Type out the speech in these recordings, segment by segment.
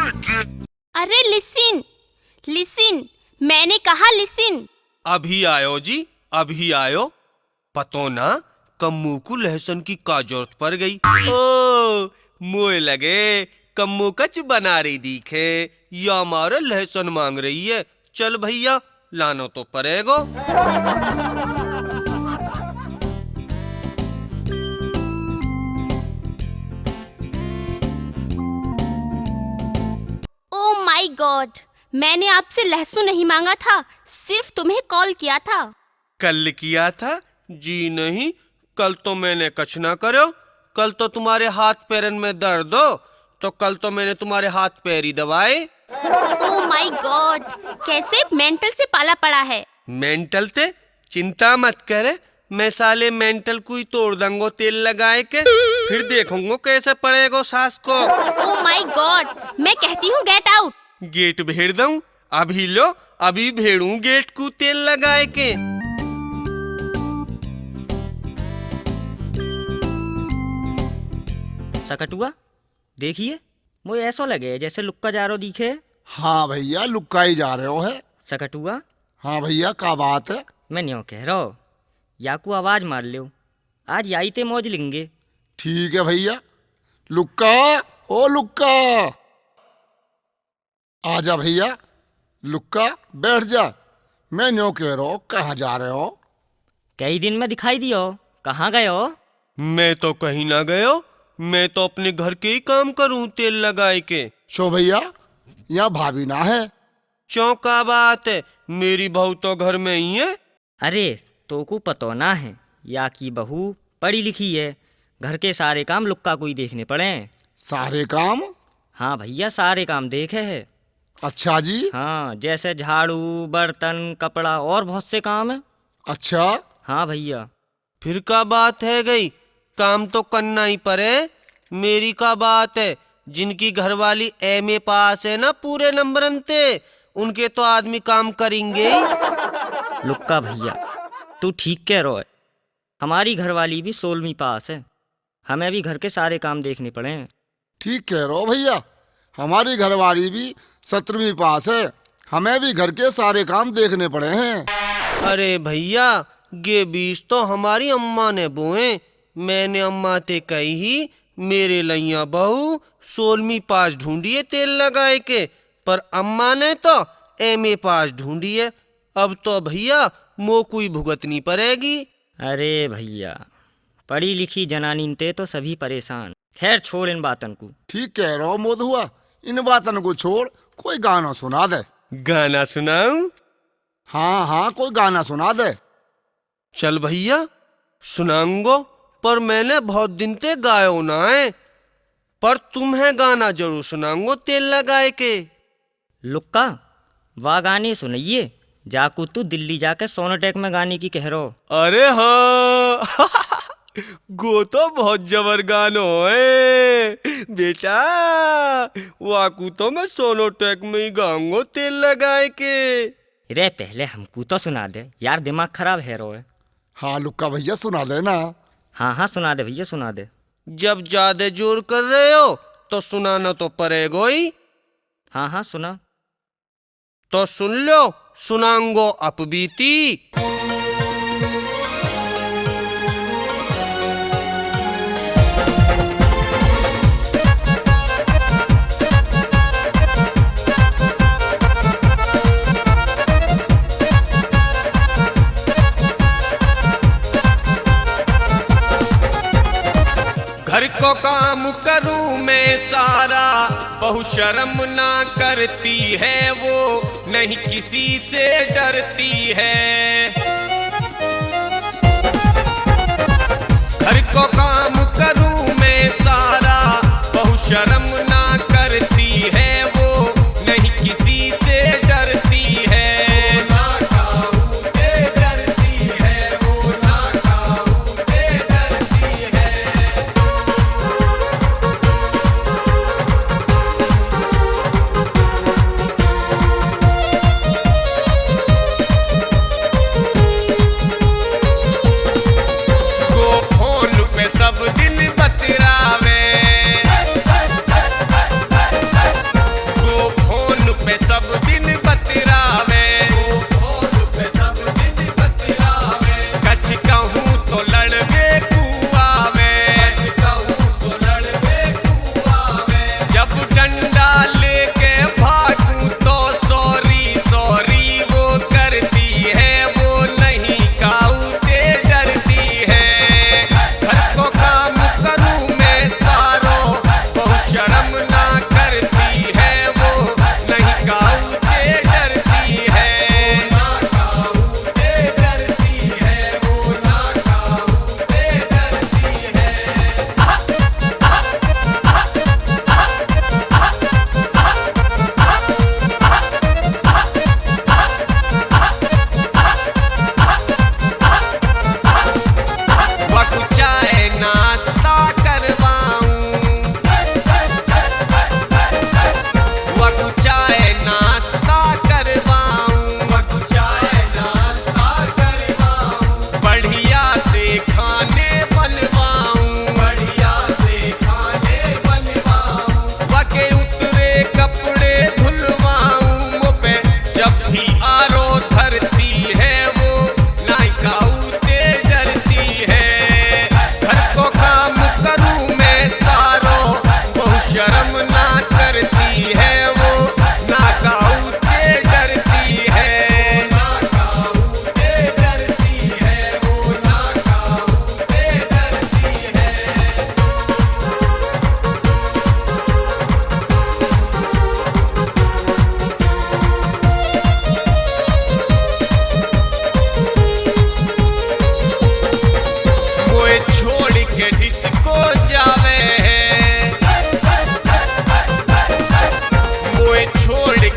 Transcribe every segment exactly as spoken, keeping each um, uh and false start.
अरे listen, listen, मैंने कहा listen। अभी आयो जी, अभी आयो। पतो ना कम्मू को लहसुन की का जरूरत पड़ गई। ओ, मोए लगे कम्मू कच बना रही दिखे, या मारे लहसुन मांग रही है। चल भैया, लानो तो पड़ेगो। Oh my God, मैंने आपसे लहसुन नहीं मांगा था, सिर्फ तुम्हें कॉल किया था। कल किया था? जी नहीं, कल तो मैंने कछ ना करो। कल तो तुम्हारे हाथ पैरन में दर्द हो, तो कल तो मैंने तुम्हारे हाथ पैर ही दबाए। Oh my God, कैसे मेंटल से पाला पड़ा है। मेंटल ते? चिंता मत करे, मैं साले मेंटल को ही तोड़ दूंगो तेल लगाए के, फिर देखूंगो कैसे पड़ेगो सास को। Oh my God, मैं कहती हूँ get out। गेट भेड़ दूं? अभी लो, अभी भेड़ूं गेट को तेल लगाए के। सकटुआ, देखिए, मोए ऐसो लगे जैसे लुक्का जा रो दिखे। हाँ भैया, लुक्का ही जा रहे हो है। सकटुआ। हाँ भैया, का बात है? मैं न्यों कह रहा हूँ, याकू आवाज मार ल्यो, आज याई ते मौज लेंगे। ठीक है भैया। लुक्का, ओ लुक्का, आजा भैया। लुक्का, बैठ जा। मैं न्यों कह रहा हूँ, कहाँ जा रहे हो? कई दिन में दिखाई दियो, कहाँ गए हो? मैं तो कहीं ना गयो, मैं तो अपने घर के ही काम करूँ तेल लगाए के। छो भैया, यहाँ भाभी ना है। चौं का बात है, मेरी बहू तो घर में ही है। अरे, तोकू पतो ना है, या की बहू पढ़ी लिखी है, घर के सारे काम लुक्का को ही देखने पड़े हैं। सारे काम? हाँ भैया, सारे काम देखे है। अच्छा जी। हाँ, जैसे झाड़ू, बर्तन, कपड़ा और बहुत से काम है। अच्छा। हाँ भैया। फिर का बात है गई, काम तो करना ही पड़े। मेरी का बात है, जिनकी घरवाली एमए पास है ना पूरे नंबरन ते, उनके तो आदमी काम करेंगे ही। लुक्का भैया, तू ठीक कह रहो है, हमारी घरवाली भी सोलहवीं पास है, हमें भी घर के सारे काम देखने पड़े हैं। ठीक कह रहो भैया, हमारी घरवाली भी सत्रहवीं पास है, हमें भी घर के सारे काम देखने पड़े हैं। अरे भैया, ये बीज तो हमारी अम्मा ने बोए। मैंने अम्मा ते कही ही, मेरे लैया बहू सोलहवीं पास ढूंढिए तेल लगाए के, पर अम्मा ने तो एमए पास ढूंढिए। अब तो भैया मोकू ही भुगतनी पड़ेगी। अरे भैया, पढ़ी लिखी जनानी ते तो सभी परेशान। खैर, छोड़ इन बातन को। ठीक कह रहो मोदुआ, इन बातन को छोड़, कोई गाना सुना दे। गाना सुनाऊं? हाँ, हाँ, कोई गाना सुना दे। चल भैया, सुनाऊंगो, पर मैंने बहुत दिन ते गायो ना है, पर तुम्हें गाना जरूर सुनाऊंगो तेल लगाए के। लुक्का, वा गाने सुनाइए, जाकू तू दिल्ली जाके सोनोटेक में गाने की कह रो। अरे हाँ, गो तो बहुत जबर गानो है बेटा, वाकू तो मैं सोनोटेक में ही गाऊंगो तेल लगाए के। रे, पहले हमकू तो सुना दे यार, दिमाग खराब है रो है। हाँ लुक्का भैया, सुना दे ना। हाँ, हाँ, सुना दे भैया, सुना दे। जब ज्यादा जोर कर रहे हो, तो सुनाना तो पड़ेगो ही। हाँ, हाँ, सुना। तो सुन लो, सुनांगो अपबीती। घर को काम करूं मैं सारा, बहू शर्म ना करती है वो, नहीं किसी से डरती है। घर को काम करूं मैं सारा, बहू शर्म ना करती है वो, नहीं किसी से डरती है। वो ना खाऊं से डरती है, वो ना खाऊं से डरती है। वो फोन पे सब दिन बतरावे,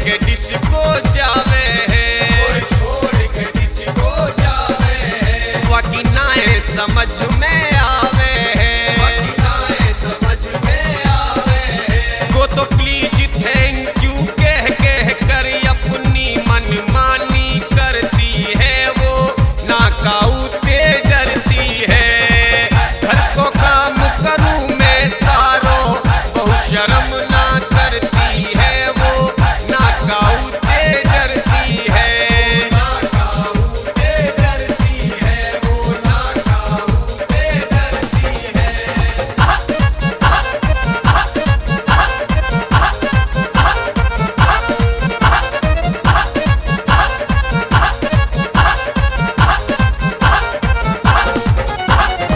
के डिस्को जावे है, छोड़ के डिस्को जावे है, बाकी ना है समझ में आवे है, बाकी ना है समझ में आवे है। वो तो प्लीज थैंक यू कह कह कर अपनी मनमानी करती है, वो नाकाऊ से डरती है। घर को काम करूं मैं सारो, बहुत शर्म ना करती है वो, नाकाऊ से डरती है।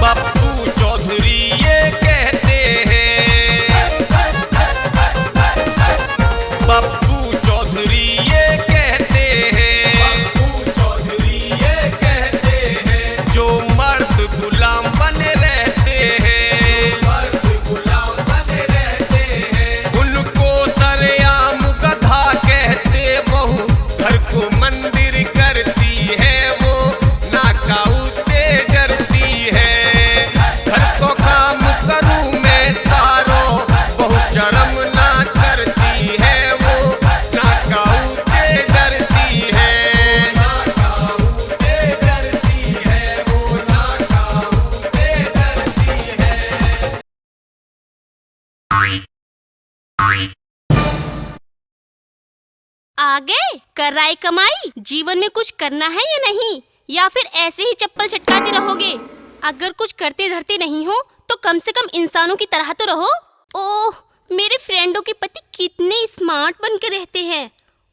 पप्पू चौधरी ये कहते हैं, पप्पू चौधरी ये कहते हैं, पप्पू चौधरी ये कहते हैं, जो मर्द गुलाम बने रहते हैं, मर्द गुलाम बने रहते हैं, उनको सरेआम गधा कहते, बहू घर को मंदिर करती है वो, नाकाऊ से डरती है। घर को काम करूं मैं सारो, बहुत शर्म ना करती है वो, नाकाऊ से डरती है। आ गए? कर आए कमाई? जीवन में कुछ करना है या नहीं, या फिर ऐसे ही चप्पल चटकाते रहोगे? अगर कुछ करते धरते नहीं हो तो कम से कम इंसानों की तरह तो रहो। ओह, मेरे फ्रेंडों के पति कितने स्मार्ट बन के रहते हैं।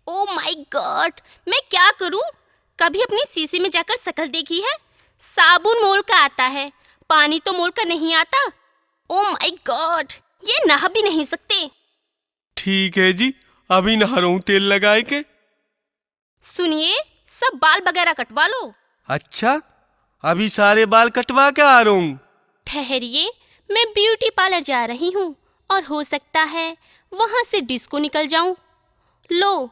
ओ माय गॉड, मैं क्या करूं? कभी अपनी शीशे में जाकर शकल देखी है? साबुन मोल का आता है, पानी तो मोल का नहीं आता। ओ माय गॉड, ये नहा भी नहीं सकते। ठीक है जी, अभी नहा रहा हूँ तेल लगाए के। सुनिए, सब बाल वगैरह कटवा लो। अच्छा, अभी सारे बाल कटवा के आ रहा हूँ। ठहरिए, मैं ब्यूटी पार्लर जा रही हूँ और हो सकता है वहां से डिस्को निकल जाऊं। लो,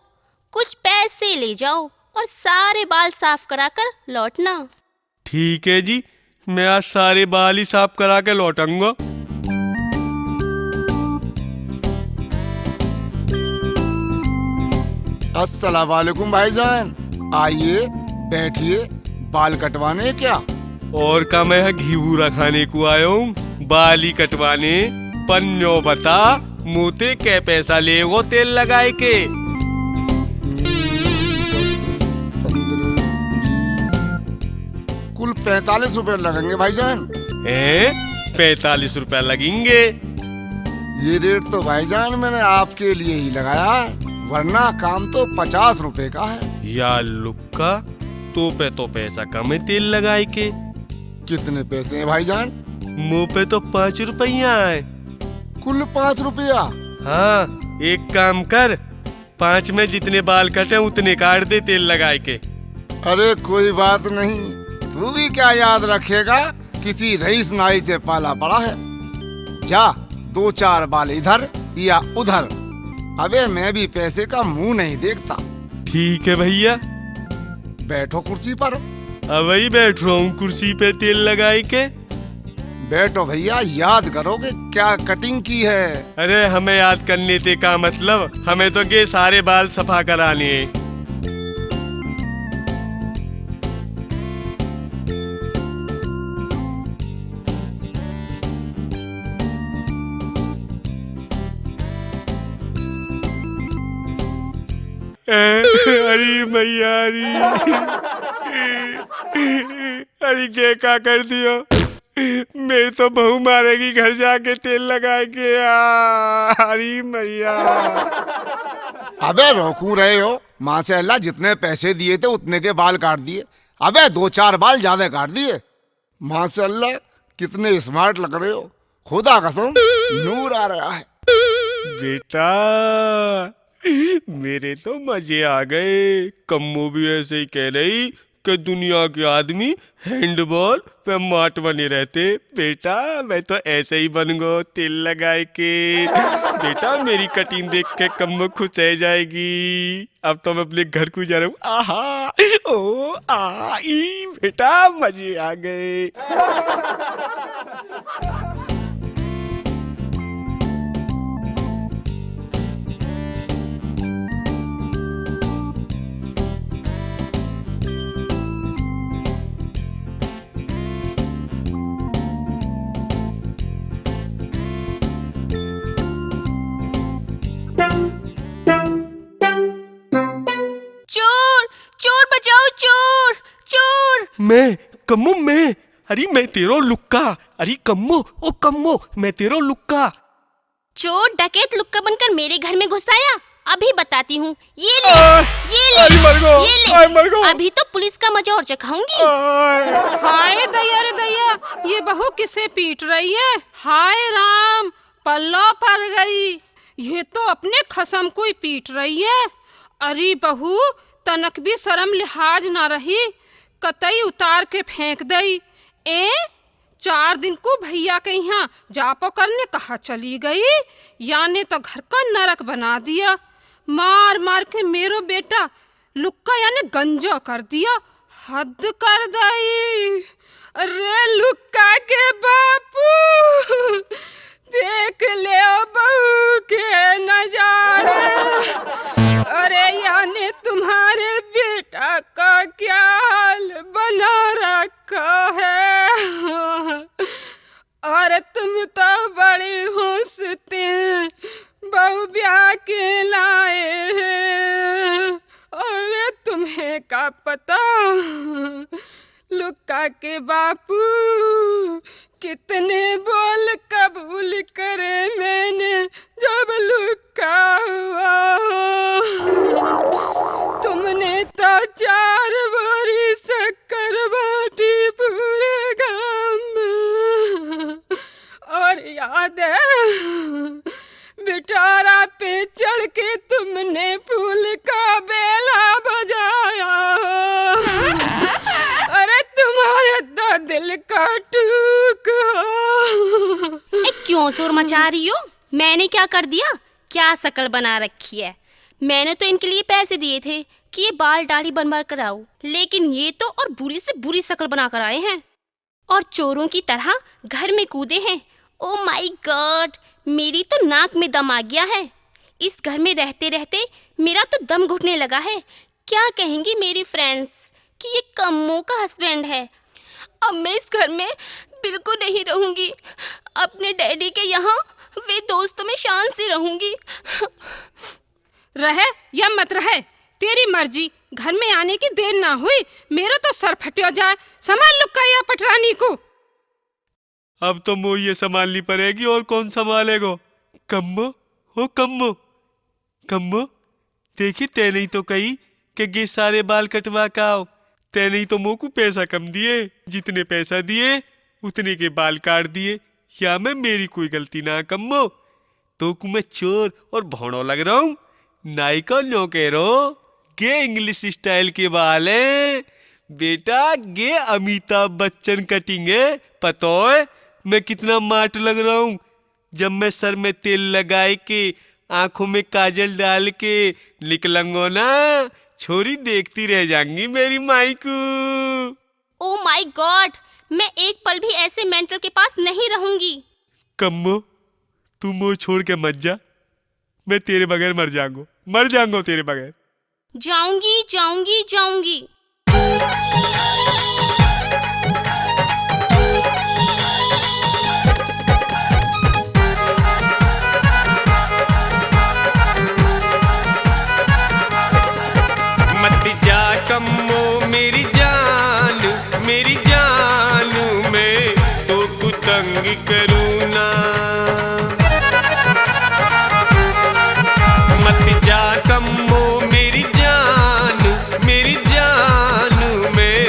कुछ पैसे ले जाओ और सारे बाल साफ करा कर लौटना। ठीक है जी, मैं आज सारे बाल ही साफ करा के लौटूंगा। अस्सलाम वालेकुम भाईजान, आइए बैठिए, बाल कटवाने क्या? और का मैं घी भूरा खाने को आया हूँ, बाल ही कटवाने। पन्नो बता, मोते कै पैसा लेगो तेल लगाए के? हम्म, दस, पन्द्रह, बीस, कुल पैंतालीस रुपए लगेंगे भाईजान। हैं? पैंतालीस रुपए लगेंगे? ये रेट तो भाईजान मैंने आपके लिए ही लगाया है, वरना काम तो पचास रुपए का है। या लुक्का, तो पे तो पैसा कम है तेल लगाए के। कितने पैसे हैं भाईजान? मुंह पे तो पाँच रुपया है। कुल पाँच रुपया? हाँ, एक काम कर, पाँच में जितने बाल कटे उतने काट दे तेल लगाए के। अरे कोई बात नहीं, तू भी क्या याद रखेगा, किसी रईस नाई से पाला पड़ा है। जा, दो चार बाल इधर या उधर। अबे मैं भी पैसे का मुंह नहीं देखता। ठीक है भैया। बैठो कुर्सी पर। अब वही बैठ रहा हूँ कुर्सी पे तेल लगाए के। बैठो भैया, याद करो कि क्या कटिंग की है। अरे हमें याद करने ते का मतलब, हमें तो के सारे बाल सफा कराने हैं। अरे मैया री, अरे के का कर दियो। मेरी तो बहू मारेगी घर जाके तेल लगा के। आ, अरे मैया। अबे रो क्यों रहे हो? माशाल्लाह, जितने पैसे दिए थे उतने के बाल काट दिए। अबे दो चार बाल ज्यादा काट दिए। माशाल्लाह, कितने स्मार्ट लग रहे हो, खुदा कसम, नूर आ रहा है। बेटा, मेरे तो मजे आ गए। कम्मो भी ऐसे ही कह रही, कि दुनिया के आदमी हैंडबॉल पे माट बने रहते। बेटा, मैं तो ऐसे ही बनूंगा, तेल लगाए के। बेटा, मेरी कटिंग देख के कम खुश हो जाएगी। अब तो मैं अपने घर को जा रहा हूँ। आहा, ओ, आ, ई, बेटा, मजे आ गए। चोर, चोर बचाओ, चोर, चोर। मैं, कम्मो, मैं। अरे मैं तेरो लुक्का। अरे कम्मो, ओ कम्मो, मैं तेरो लुक्का। चोर डकैत लुक्का बनकर मेरे घर में घुस आया। अभी बताती हूँ। ये ले, आह, ये ले, अरे मर गो, ये ले। आह, मर गो। अभी तो पुलिस का मजा और चखाऊंगी। आह। हाय दैया रे दैया, ये बहू किसे पीट रही है? हाय राम, पल्लो पर गई। ये तो अपने खसम को ही पीट रही है। अरे बहू, तनक भी शर्म लिहाज ना रही, कतई उतार के फेंक दई। ए, चार दिन को भैया के यहाँ जापो करने कहाँ चली गई? याने तो घर का नरक बना दिया। मार मार के मेरो बेटा लुक्का याने गंजा कर दिया। हद कर दई। अरे लुक्का के बापू, देख ले बहू के नजारे। अरे याने तुम्हारे बेटा का क्या हाल बना रखा है। और तुम तो बड़ी हंसते बहू ब्याह के लाए हैं। और तुम्हें का पता लुक्का के बापू कितने बोल कबूल करे मैंने जब लुक्का हुआ। तुमने तो चार बोरी शक्कर बांटी पूरे गांव में। और याद है, बिटारा पे चढ़ के तुमने फूल का बेला बजाया। अरे तुम्हारे तो दिल का टूक हो। ए, क्यों शोर मचा रही हो? मैंने क्या कर दिया? क्या शकल बना रखी है? मैंने तो इनके लिए पैसे दिए थे कि ये बाल दाढ़ी बनवा कर आओ, लेकिन ये तो और बुरी से बुरी शकल बना कर आए हैं। और चोरों की तरह घर में कूदे हैं। Oh my God, मेरी तो नाक में दम आ गया है। इस घर में रहते रहते मेरा तो दम घुटने लगा है। क्या कहेंगी मेरी फ्रेंड्स कि ये कम्मो का हस्बैंड है। अब मैं इस घर में बिल्कुल नहीं रहूंगी। अपने डैडी के यहाँ वे दोस्तों में शान से रहूंगी। रहे या मत रहे, तेरी मर्जी। घर में आने की देर ना हुई, मेरा तो सर फटियो जाए। संभाल लुक्का या पटरानी को। अब तो मो ये संभालनी पड़ेगी, और कौन संभालेगो? कम्मो, हो कम्मो, कम्मो, देखी तैने ही तो कही कि गे सारे बाल कटवा के आओ। तैने ही तो मोकू पैसा कम दिए, जितने पैसा दिए उतने के बाल काट दिए। या मैं मेरी कोई गलती ना कम्मो, तो कु मैं चोर और भोंडो लग रहा हूँ? नाई को न्यो कह रो, गे इंग्लिश स्टाइल के बाल हैं बेटा, गे अमिताभ बच्चन कटिंग है। पता है मैं कितना माट लग रहा हूँ? जब मैं सर में तेल लगाए के, आंखों में काजल डाल के निकलूंगा ना, छोरी देखती रह जाएंगी मेरी माई को। Oh my God, मैं एक पल भी ऐसे मेंटल के पास नहीं रहूंगी। कम्मो, तू मोह छोड़ के मत जा, मैं तेरे बगैर मर जाऊंगा, मर जाऊंगा तेरे बगैर। जाऊंगी, जाऊंगी, जाऊंगी। मत जा कम्मो मेरी जान, मेरी जान, मैं तो कुतंग करूँ ना। मत जा कम्मो मेरी जान, मेरी जान, मैं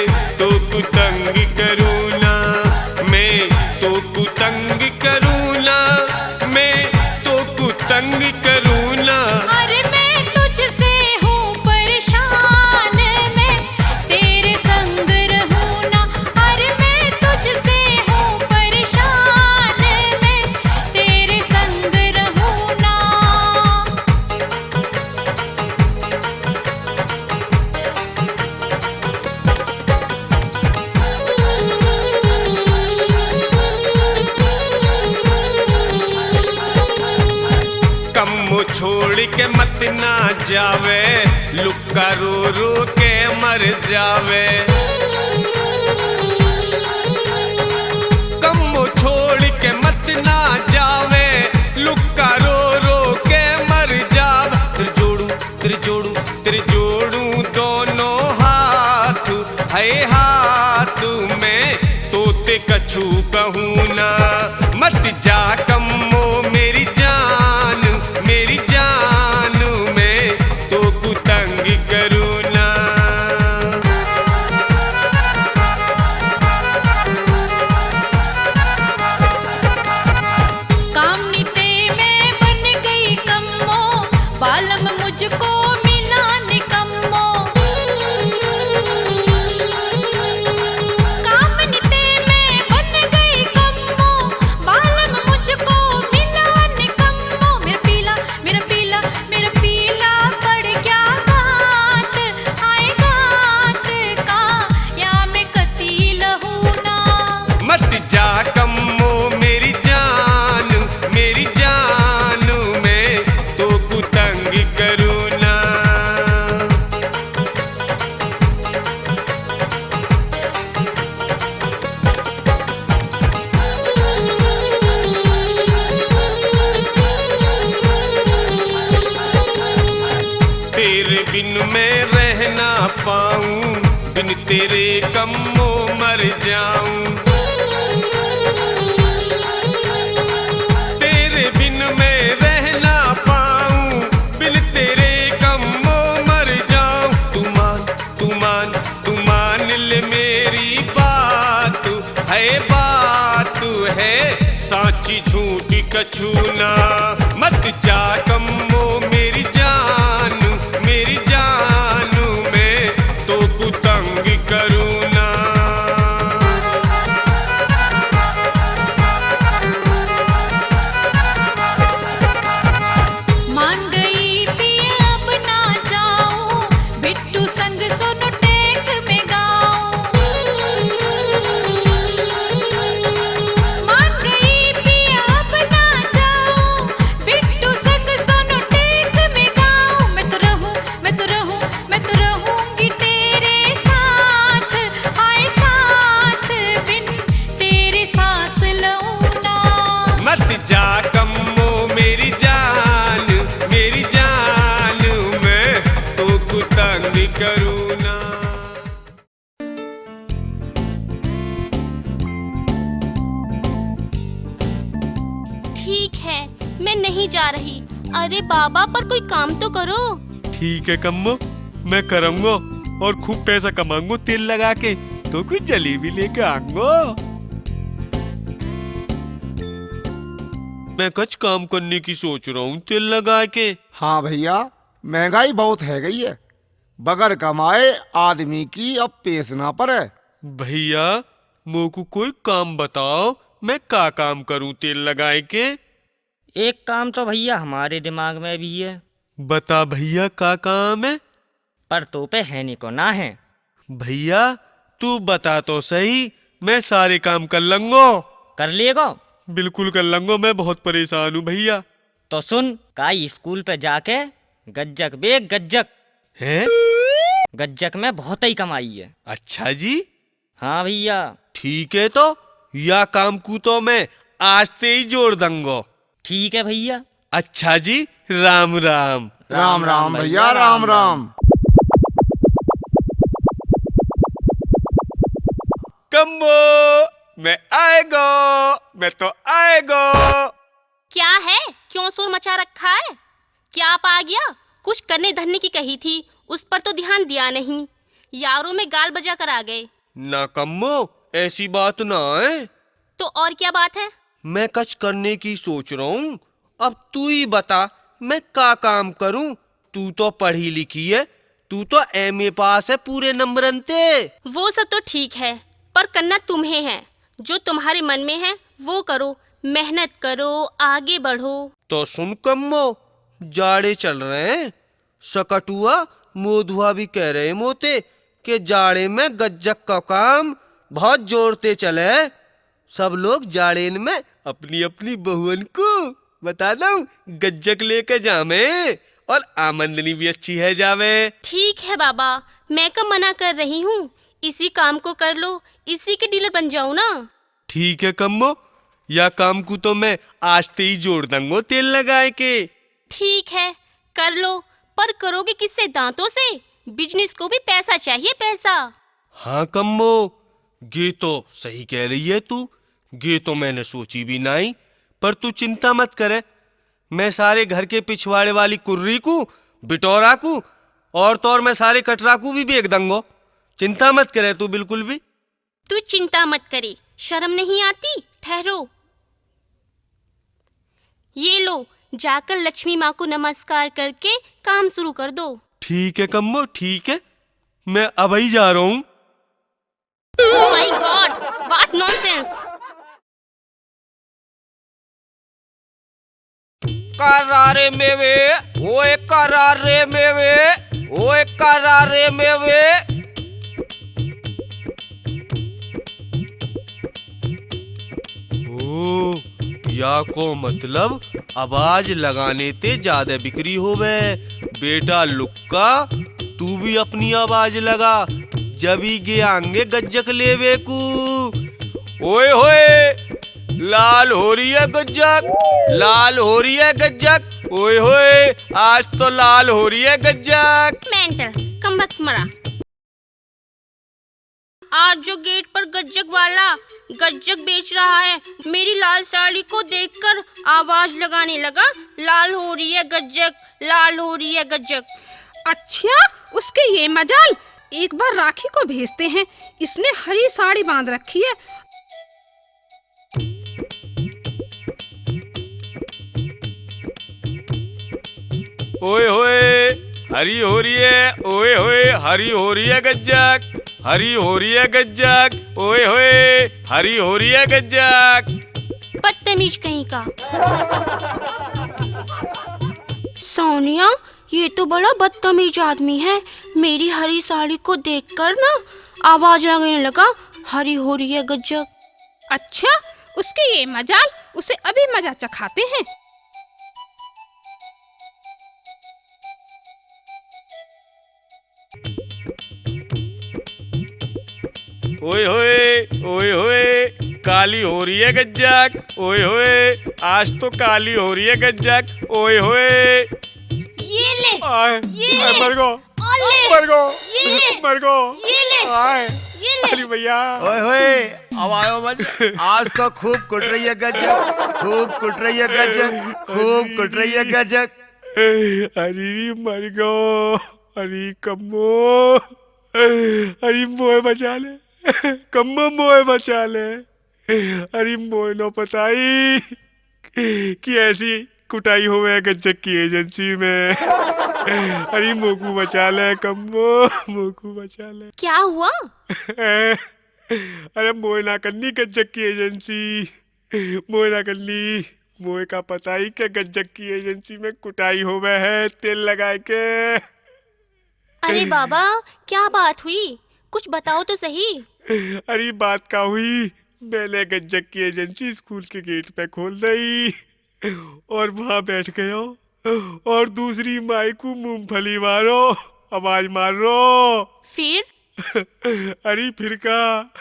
के मत ना जावे, लुक्का रो रो के मर जावे। कम्मो छोड़ के मत ना जावे, लुक्का रो रो के मर जावे। तेरे जोड़ू, तेरे जोड़ू, तेरे जोड़ू दोनों हाथ, है हाथ में, तो ते कछु कहूँ ना। मत जा कम्मो मेरी जान, मेरी जान, मैं तो कुतंग करूँ ना। कामनी ते मैं बन गई कम्मो, बालम मुझको मिला निकम्मो। कामनी ते मैं बन गई कम्मो, बालम मुझको मिला निकम्मो। मेरा पीला, मेरा पीला, मेरा पीला पड़ गया गात, हाय गात का, या मैं कती लहू ना। मत जा कम्मो मेरी जान, मेरी जान, मैं तो कुतंग करूँ ना। तेरे बिन मैं रह ना पाऊं, बिन तेरे कम्मो मर जाऊं। तेरे बिन मैं रह ना पाऊं, बिन तेरे कम्मो मर जाऊं। तू मान, तू मान, तू मान ले मेरी बात, है बात है सांची, झूठ कछु ना। मत जा कम्मो मेरी जान, मेरी जान, मैं तो कुतंग करूँ ना। मान गई पिया अब ना जाऊं, बिट्टू संग सोनू टेक में गाऊं। मान गई पिया अब ना जाऊं, बिट्टू संग सोनू टेक में गाऊं। मैं तो रहूं, मैं तो रहूं, मैं तो रहूंगी तेरे साथ, हाय साथ, बिन तेरे सांस लूं ना। मत जा कम्मो मेरी जान, मेरी जान, मैं तो कुतंग करूँ ना। ठीक है, मैं नहीं जा रही। अरे बाबा, पर कोई काम तो करो। ठीक है कम्मो, मैं करूँगा और खूब पैसा कमाऊंगा तेल लगा के, तो कुछ जलेबी लेके आऊंगा। मैं कुछ काम करने की सोच रहा हूँ तेल लगा के। हाँ भैया, महंगाई बहुत है गई है, बगैर कमाए आदमी की अब पेस ना पड़े। भैया, मोकू कोई काम बताओ, मैं का काम करूं तेल लगाए के? एक काम तो भैया हमारे दिमाग में भी है। बता भैया, का काम है? पर तो पे है नहीं को ना है। भैया, तू बता तो सही, मैं सारे काम कर लूंगो। कर लेगो? बिल्कुल कर लूंगो, मैं बहुत परेशान हूँ भैया। तो सुन, काई स्कूल पे जाके गज्जक बेच गज्जक। हैं? गज्जक में बहुत ही कमाई है। अच्छा जी। हाँ भैया। ठीक है, तो या काम को तो मैं आज ते ही जोड़ दूंगो। ठीक है भैया। अच्छा जी, राम राम। राम राम भैया, राम राम। कम्मो, मैं आएगो, मैं तो आएगो। क्या है, क्यों शोर मचा रखा है? क्या पा गया? कुछ करने धरने की कही थी, उस पर तो ध्यान दिया नहीं, यारों में गाल बजा कर आ गए। ना कम्मो, ऐसी बात ना है। तो और क्या बात है? मैं कुछ करने की सोच रहा हूँ, अब तू ही बता, मैं का काम करूँ? तू तो पढ़ी लिखी है, तू तो एमए पास है पूरे नंबरन ते। वो सब तो ठीक है, पर करना तुम्हें है। जो तुम्हारे मन में है, वो करो, मेहनत करो, आगे बढ़ो। तो सुन कम्मो, जाड़े चल रहे हैं, सकटुआ, मोधुआ भी कह रहे मोते कि जाड़े में गज्जक का काम बहुत जोर ते चले। सब लोग जाड़ेन में अपनी अपनी बहुअन को बता दूं, गज्जक लेके जावे और आमदनी भी अच्छी है जावे। ठीक है बाबा, मैं का मना कर रही हूँ, इसी काम को कर लो, इसी के डीलर बन जाओ ना। ठीक है कम्मो, या काम को तो मैं आज ते ही जोड़ दूंगो तेल लगाए के। ठीक है, कर लो, पर करोगे किससे? दांतों से? बिजनेस को भी पैसा चाहिए, पैसा। हाँ कम्मो, ये तो सही कह रही है तू, ये तो मैंने सोची भी नहीं, पर तू चिंता मत करे, मैं सारे घर के पिछवाड़े वाली कुर्री को, बिटोरा को और तो और मैं सारे कटरा को भी बेच दूंगो। चिंता मत करे तू बिल्कुल भी। तू चिंता मत करे, शर्म नहीं आती? ठहरो, ये लो, जाकर लक्ष्मी माँ को नमस्कार करके काम शुरू कर दो। ठीक है कम्मो, ठीक है, मैं अबई जा रहा हूँ। Oh my God, what nonsense! करा रे मेवे, ओए करा रे मेवे, ओए करा रे मेवे। ओ, या को मतलब आवाज लगाने ते ज्यादा बिक्री होवे। बेटा लुक्का, तू भी अपनी आवाज लगा, जब ही गे आंगे गज्जक लेवे कू। ओए होए, लाल हो रही है गज्जक, लाल हो रही है गज्जक। ओए होए, आज तो लाल हो रही है गज्जक। मेंटल, कमबख्त मरा। आज जो गेट पर गज्जक वाला गज्जक बेच रहा है, मेरी लाल साड़ी को देखकर आवाज लगाने लगा, "लाल हो रही है गज्जक, लाल हो रही है गज्जक।" अच्छा, उसके ये मजाल, एक बार राखी को भेजते हैं, इसने हरी साड़ी बांध रखी है। ओए होए, हरी हो रही है, ओए होए, हरी हो रही है गज्जक, हरी हो रही है गज्जक, ओए होए, हरी हो रही है गज्जक। बदतमीज कहीं का। सोनिया, ये तो बड़ा बदतमीज आदमी है। मेरी हरी साड़ी को देखकर ना आवाज लगाने लगा, "हरी हो रही है गज्जक।" अच्छा, उसके ये मजाल, उसे अभी मजा चखाते हैं। ओए होए, ओए होए, काली हो रही है गज्जक। ओए होए, आज तो काली हो रही है गज्जक। ओए होए। ये ले, आए, ये आए, ले। मर गो। ओले, मर गो। ये ले। मर गो। ये ले। आए। ये ले। अरे भैया। ओए होए, अब आयो मत। आज तो खूब कुट रही है गज्जक, खूब कुट रही है गज्जक, खूब कुट रही है गज्जक। अरे मर गो। अरे कम्मो, अरे मोए बचा ले, कम्मो मोए बचा ले। अरे मोए नो पताई कि ऐसी कुटाई होवे गज्जक की एजेंसी में। अरे मोकू बचा ले कम्मो, मोकू बचा ले। क्या हुआ? अरे मोए ना करनी गज्जक की एजेंसी, मोए ना करनी। मोए का पता ही के गज्जक की एजेंसी में कुटाई होवे है तेल लगा के। अरे बाबा, क्या बात हुई? कुछ बताओ तो सही। अरे बात का हुई, मैंने गज्जक की एजेंसी स्कूल के गेट पे खोल दी और वहां बैठ गयो और दूसरी माई को मूंगफली मारो, आवाज मार रो। फिर? अरे फिर का,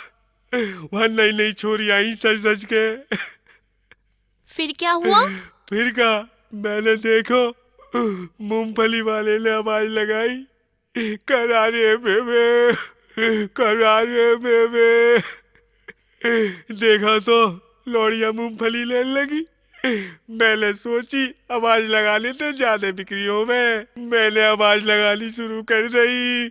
वहां नई नई छोरी आई सज धज के। फिर क्या हुआ? फिर का, मैंने देखो, मूंगफली वाले ने आवाज लगाई, "करा रे बेबे, करा रे बेबे।" देखा तो लौड़िया मूंगफली लेने लगी। मैंने सोची, आवाज लगा लेते, ज्यादा बिक्री होवे। मैंने आवाज लगानी शुरू कर दी।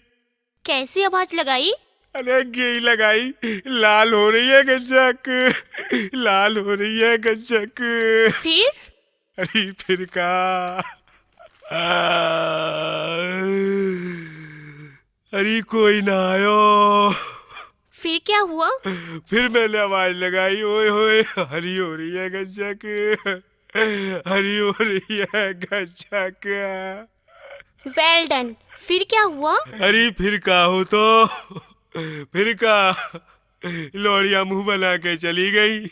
कैसी आवाज लगाई? अरे गेई लगाई, "लाल हो रही है गज्जक, लाल हो रही है गज्जक।" फिर? अरे फिर का? अरे कोई ना आयो। फिर क्या हुआ? फिर मैंने आवाज लगाई, "ओए होए, हरी हो रही है गज्जक, हरी हो रही है गज्जक।" Well done। फिर क्या हुआ? अरे फिर का हो तो, फिर का, लोड़िया मुंह बना के चली गई।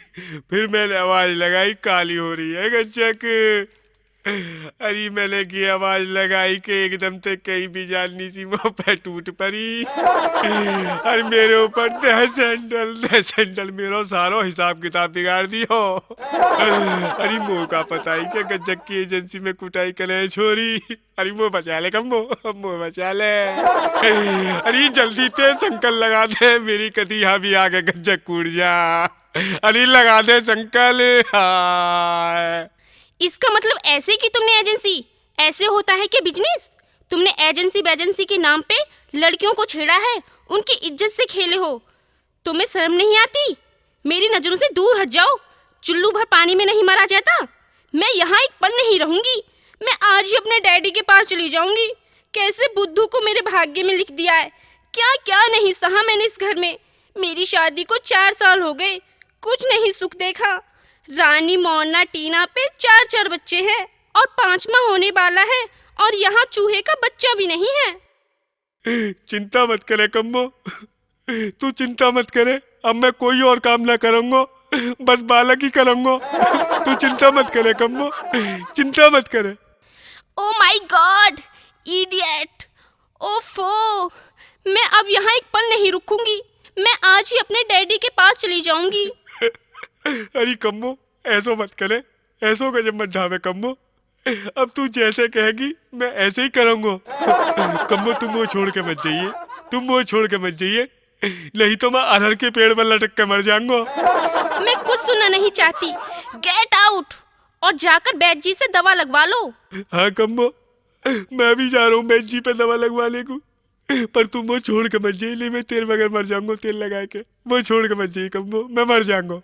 फिर मैंने आवाज लगाई, "काली हो रही है गज्जक।" अरे मैंने की आवाज लगाई कि एकदम ते कहीं भी जान नहीं सी मुंह पे टूट पड़ी। अरे मेरे ऊपर दे सैंडल, दे सैंडल, मेरो सारो हिसाब किताब बिगाड़ दियो। अरे मुंह का पता ही कि गज्जक की एजेंसी में कुटाई करे छोरी। अरे मुंह बचा ले कम्मो, मुंह बचा ले। अरे जल्दी ते संकल लगा दे, मेरी कदी यहाँ भी आके गज्जक कूट जा। अरे लगा दे संकल। हाँ। इसका मतलब ऐसे कि तुमने एजेंसी, ऐसे होता है क्या बिजनेस? तुमने एजेंसी बेजेंसी के नाम पे लड़कियों को छेड़ा है, उनकी इज्जत से खेले हो। तुम्हें शर्म नहीं आती? मेरी नजरों से दूर हट जाओ। चुल्लू भर पानी में नहीं मरा जाता। मैं यहाँ एक पल नहीं रहूंगी। मैं आज ही अपने डैडी के पास चली जाऊंगी। कैसे बुद्धू को मेरे भाग्य में लिख दिया है। क्या क्या नहीं सहा मैंने इस घर में। मेरी शादी को चार साल हो गए, कुछ नहीं सुख देखा। रानी मोना टीना पे चार चार बच्चे हैं और पांचवा होने वाला है, और यहाँ चूहे का बच्चा भी नहीं है। चिंता मत करे कम्मो, तू चिंता मत करे। अब मैं कोई और काम ना करूंगो, बस बालक ही करूंगो। तू चिंता मत करे कम्मो, चिंता मत करे। Oh my God, idiot! ओफो, मैं अब यहाँ एक पल नहीं रुकूंगी। मैं आज ही अपने डैडी के पास चली जाऊंगी। अरे कम्मो, ऐसो मत करे, ऐसो गजब मत ढावे कम्मो। अब तू जैसे कहेगी, मैं ऐसे ही करूंगो। कम्मो, तुम वो छोड़ के मत जाइए, तुम वो छोड़ के मत जाइए, नहीं तो मैं अरहर के पेड़ पर लटक के मर जाऊंगो। मैं कुछ सुनना नहीं चाहती। Get out! और जाकर बैद जी से दवा लगवा लो। हाँ कम्मो, मैं भी जा रहा हूँ बैद जी पे दवा लगवाने को, पर तुम वो छोड़ के मत जाइए, नहीं मैं तेरे बगैर मर जाऊंगा, तेल लगा के। वो छोड़ के मत जाइए कम्मो, मैं मर जाऊंगा।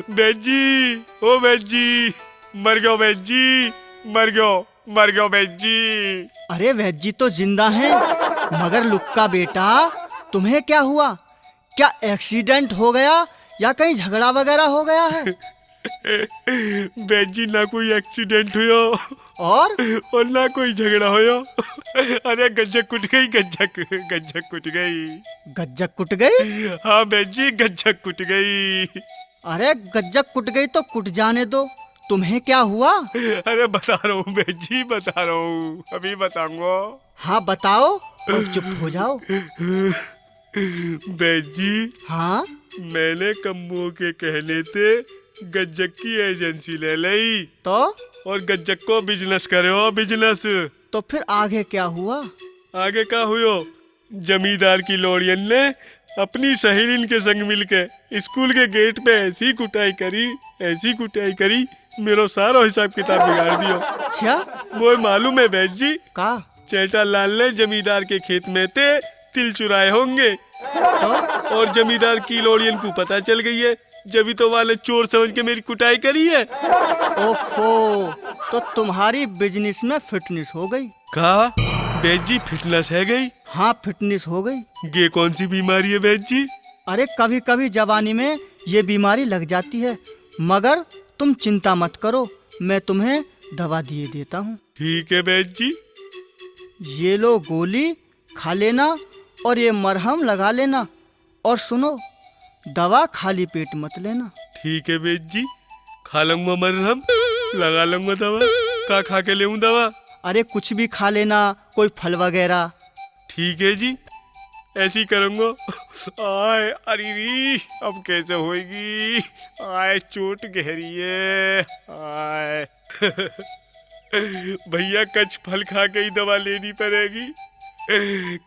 बैद जी, ओ बैद जी, मर गयो बैद जी, मर गयो, मर गयो बैद जी। अरे बैद जी तो जिंदा हैं, मगर लुक्का बेटा, तुम्हें क्या हुआ? क्या एक्सीडेंट हो गया या कहीं झगड़ा वगैरह हो गया है? बैद जी, ना कोई एक्सीडेंट हुयो और? और ना कोई झगड़ा होयो। अरे गज्जक कुट गई, गज्जक, गज्जक कुट गई। गज्जक कुट गई? हाँ बैद जी, गज्जक कुट गई। अरे गज्जक कुट गई तो कुट जाने दो, तुम्हें क्या हुआ? अरे बता रहा हूँ बैद जी, बता रहा हूँ, अभी बताऊंगा। हाँ बताओ और चुप हो जाओ। बैद जी, हाँ? मैंने कम्मो के कहने ते गज्जक की एजेंसी ले ली। तो? और गज्जक को बिजनेस करो, बिजनेस। तो फिर आगे क्या हुआ? आगे का हुयो? जमींदार की लोड़ियन ने अपनी सहेलिन के संग मिलके स्कूल के गेट पे ऐसी कुटाई करी, ऐसी कुटाई करी, मेरो सारो हिसाब किताब बिगाड़ दियो। अच्छा? वो मालूम है बैद जी? का? चेटा लाल ने जमींदार के खेत में ते तिल चुराए होंगे। तो? और जमींदार की लोड़ियन को पता चल गई है, जब ही तो वाले चोर समझ के मेरी कुटाई करी है। ओफो, तो तुम्हारी बिजनेस में फिटनेस हो गई। का? बैद जी फिटनेस है गई? हाँ, फिटनेस हो गई। ये कौन सी बीमारी है बैद जी? अरे कभी कभी जवानी में ये बीमारी लग जाती है, मगर तुम चिंता मत करो, मैं तुम्हें दवा दिए देता हूँ। ठीक है बैद जी। ये लो गोली, खा लेना और ये मरहम लगा लेना। और सुनो, दवा खाली पेट मत लेना। ठीक है बैद जी, खा लूंगा मरहम, लगा लूंगा दवा। का खा के लेऊं दवा? अरे कुछ भी खा लेना, कोई फल वगैरह। ठीक है जी, ऐसी करूंगा। आय अरे री, अब कैसे होएगी? आय चोट गहरी है। आय भैया, कच फल खा के ही दवा लेनी पड़ेगी,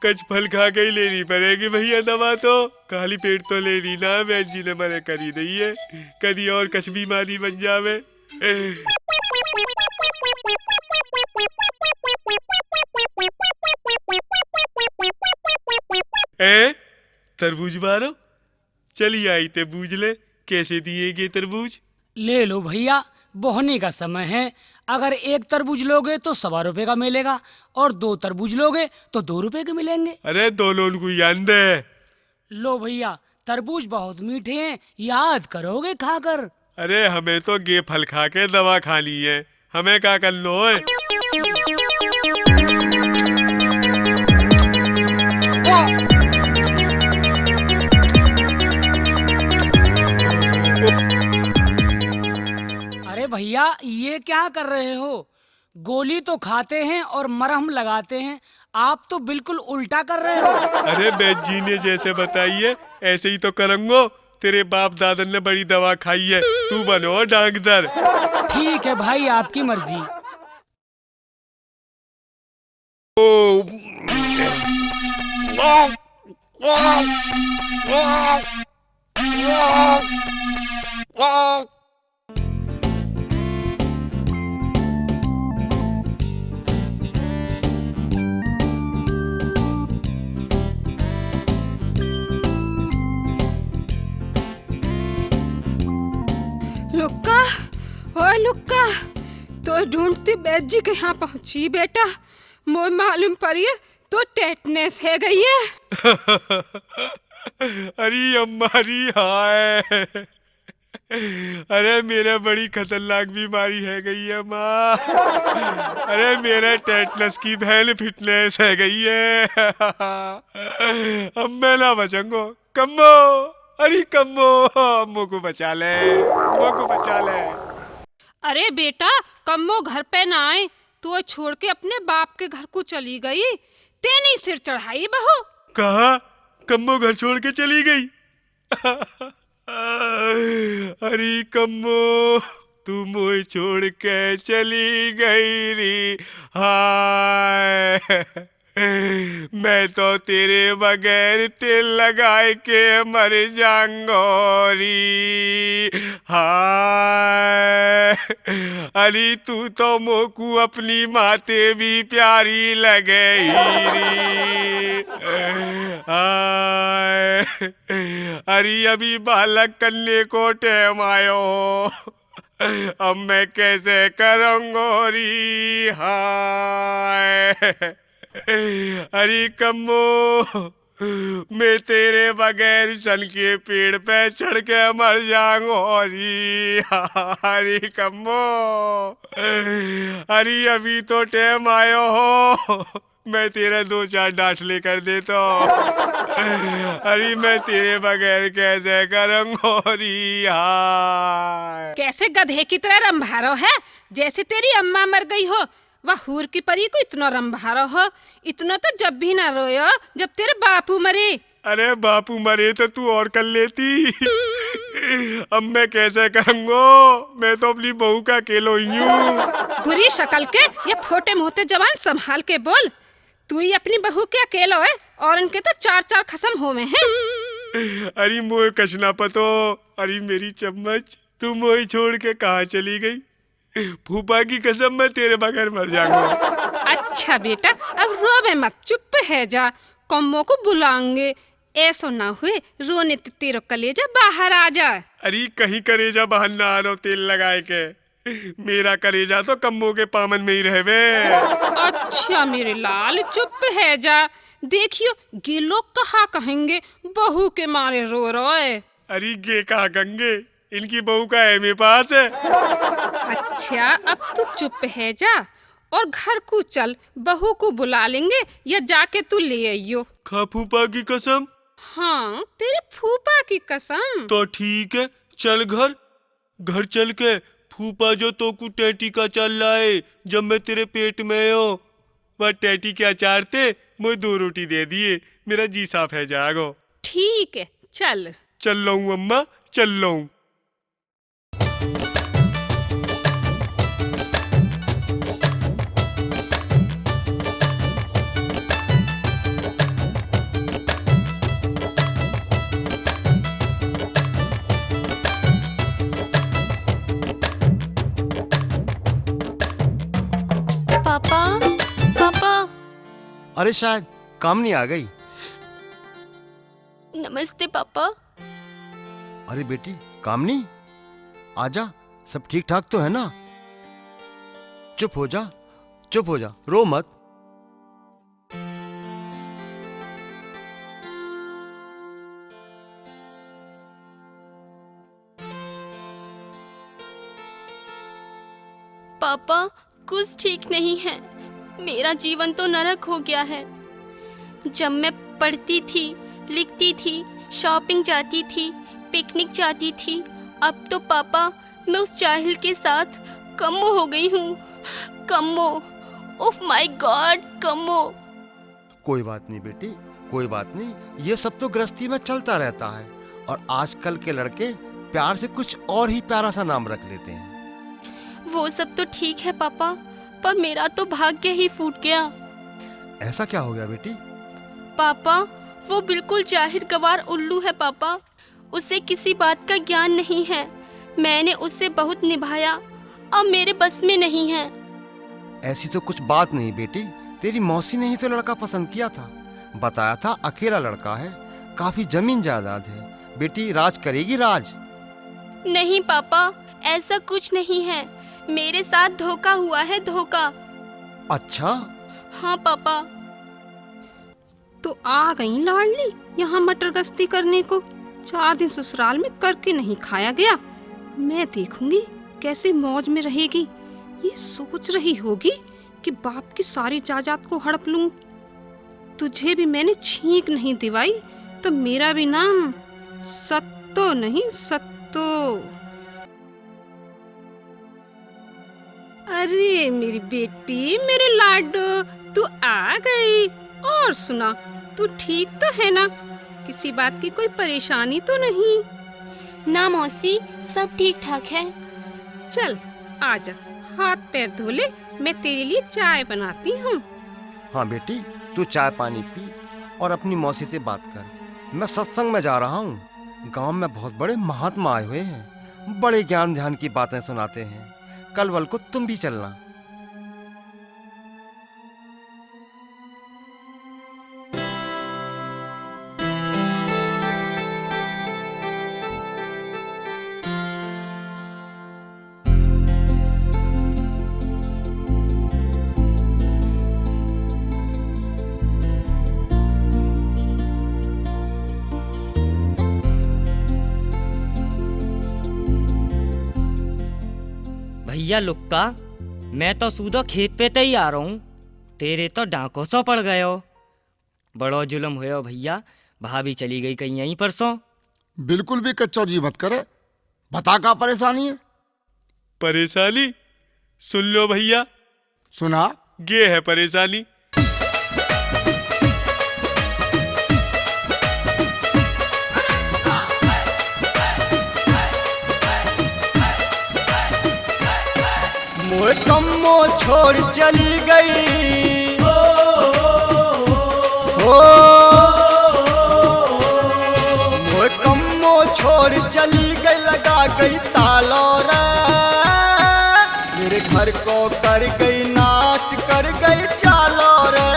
कच फल खा के ही लेनी पड़ेगी भैया दवा तो। खाली पेट तो लेनी ना, बैद जी ने मने करी दी है, कदी और कच बीमारी बन जावे। ए, तरबूज बारो, चली आई ते बूझ ले, कैसे दिएगे तरबूज? ले लो भैया, बोहनी का समय है। अगर एक तरबूज लोगे तो सवा रुपए का मिलेगा, और दो तरबूज लोगे तो दो रुपए के मिलेंगे। अरे दो लोन को यान दे। लो भैया, तरबूज बहुत मीठे हैं, याद करोगे खाकर। अरे, हमें तो गे फल खा के दवा खानी है, हमें क्या करनो है? अरे भैया, ये क्या कर रहे हो? गोली तो खाते हैं और मरहम लगाते हैं, आप तो बिल्कुल उल्टा कर रहे हो। अरे, बैद जी ने जैसे बताई है, ऐसे ही तो करूंगो। तेरे बाप दादन ने बड़ी दवा खाई है, तू बनो डांगदर। ठीक है भाई, आपकी मर्जी। ओ। लुक्का, ओए लुक्का, तो ढूंढती बैद जी के यहाँ पहुंची बेटा। मोए मालूम पड़ी है, तो टेटनेस है गई है। अरे अम्मा री हाय। अरे, मेरे बड़ी खतरनाक बीमारी है गई है, माँ। अरे, मेरे टेटनस की बहन फिटनेस है गई है। अब मैं ना बचूंगो। कम्मो, अरे कम्मो, अम्मो को बचा ले, अम्मो को बचा ले। अरे बेटा, कम्मो घर पे ना आए, तू छोड़ के अपने बाप के घर को चली गई। तेने सिर चढ़ाई बहू। कहा, कम्मो घर छोड़ के चली गई? अरे कम्मो, तू मोए छोड़ के चली गई री। हाय, मैं तो तेरे बगैर तेल लगाए के मर जांगो री। हाय, अरे तू तो मोकू अपनी माते भी प्यारी लगे ही री। हाय, अरे अभी बालक करने को टाइम आयो, अब मैं कैसे करूंगो री? हाय, अरे कम्मो, मैं तेरे बगैर सन के पेड़ पे चढ़ के मर जाऊंगो री। अरे कम्मो, अरे अभी तो टाइम आयो हो, मैं तेरे दो चार डांट लेकर देता हूँ। अरे मैं तेरे बगैर कैसे करूंगो री? हाय। कैसे गधे की तरह रंभारो है, जैसे तेरी अम्मा मर गई हो। वह हूर की परी को इतना रंभारो हो, इतना तो जब भी ना रोयो जब तेरे बापू मरे। अरे बापू मरे तो तू और कर लेती। अब मैं कैसे करूंगो, मैं तो अपनी बहू का अकेलो ही हूँ। बुरी शक्ल के, ये फोटे मुंह ते जबान संभाल के बोल। तू ही अपनी बहू के अकेलो है और इनके तो चार चार खसम होवे हैं। अरे मोए कछना पतो, अरे मेरी चम्मच, तू मोए छोड़ के कहाँ चली गई? फूफा की कसम, मैं तेरे बगैर मर जाऊंगा। अच्छा बेटा, अब रोवे मत, चुप है जा। कम्मो को बुलाएंगे। ऐसो ना हुए, रोने ते तेरो कलेजा बाहर आ जा। अरे कहीं करेजा बाहर ना आ रहो तेल लगाए के। मेरा करेजा तो कम्मो के पामन में ही रहवे। अच्छा मेरे लाल, चुप है जा। देखियो, ये लोग कहा कहेंगे, बहू के मारे रो रहे। अरे गे कहा कहेंगे, इनकी बहू का एमए पास है। अच्छा, अब तू चुप है जा और घर को चल, बहू को बुला लेंगे या जाके तू ले आइयो। खा फूफा की कसम। हाँ, तेरे फूफा की कसम। तो ठीक है, चल घर। घर चल के फूफा जो तोकू टैटी का अचार लाए, जब मैं तेरे पेट में हो, वह टैटी के अचार ते मोए दो रोटी दे दिए, मेरा जी साफ है जागो। ठीक है, चल। चल लऊं अम्मा, चल लऊं। पापा, पापा। अरे, शायद कामनी आ गई। नमस्ते पापा। अरे बेटी, कामनी, आजा, सब ठीक ठाक तो है ना? चुप हो जा, चुप हो जा, रो मत। पापा, कुछ ठीक नहीं है। मेरा जीवन तो नरक हो गया है। जब मैं पढ़ती थी, लिखती थी, शॉपिंग जाती थी, पिकनिक जाती थी, अब तो पापा, मैं उस जाहिल के साथ कमो हो गई हूँ। कमो। ओह माय गॉड, कमो। कोई बात नहीं बेटी, कोई बात नहीं, ये सब तो गृहस्थी में चलता रहता है। और आजकल के लड़के प्यार से कुछ और ही प्यारा सा नाम रख लेते हैं। वो सब तो ठीक है पापा, पर मेरा तो भाग्य ही फूट गया। ऐसा क्या हो गया बेटी? पापा, वो बिल्कुल जाहिल गंवार उल्लू है पापा। उसे किसी बात का ज्ञान नहीं है। मैंने उसे बहुत निभाया, अब मेरे बस में नहीं है। ऐसी तो कुछ बात नहीं बेटी, तेरी मौसी ने ही तो लड़का पसंद किया था, बताया था अकेला लड़का है, काफी जमीन जायदाद है। बेटी, राज करेगी राज। नहीं पापा, ऐसा कुछ नहीं है, मेरे साथ धोखा हुआ है, धोखा। अच्छा? हाँ पापा। तो आ गई लाडली यहाँ मटर गश्ती करने को। चार दिन ससुराल में करके नहीं खाया गया। मैं देखूंगी कैसे मौज में रहेगी। ये सोच रही होगी कि बाप की सारी जायदाद को हड़प लूं। तुझे भी मैंने छींक नहीं दिवाई, तो मेरा भी नाम सत्तो नहीं, सत्तो। अरे मेरी बेटी, मेरे लाडो, तू आ गई। और सुना, तू ठीक तो है ना? किसी बात की कोई परेशानी तो नहीं? ना मौसी, सब ठीक ठाक है। चल, आजा, हाथ पैर धो ले, मैं तेरे लिए चाय बनाती हूँ। हाँ बेटी, तू चाय पानी पी और अपनी मौसी से बात कर। मैं सत्संग में जा रहा हूँ। गांव में बहुत बड़े महात्मा आए हुए हैं, बड़े ज्ञान ध्यान की बातें सुनाते हैं। कल वल को तुम भी चलना। भैया लुक्का, मैं तो सूदो खेत पे ते ही आ रहा हूँ, तेरे तो डांको सो पड़ गयो। बड़ो जुल्म होयो भैया, भाभी चली गई कहीं यहीं परसों। बिल्कुल भी कच्चा जी मत करे, बता का परेशानी है? परेशानी? सुन लो भैया। सुना। गे है परेशानी। मोए कम्मो छोड़ चली गई। ओ, मोए कम्मो छोड़ चली गई, लगा गई तालो रे। मेरे घर को कर गई नाश, कर गई चालो रे।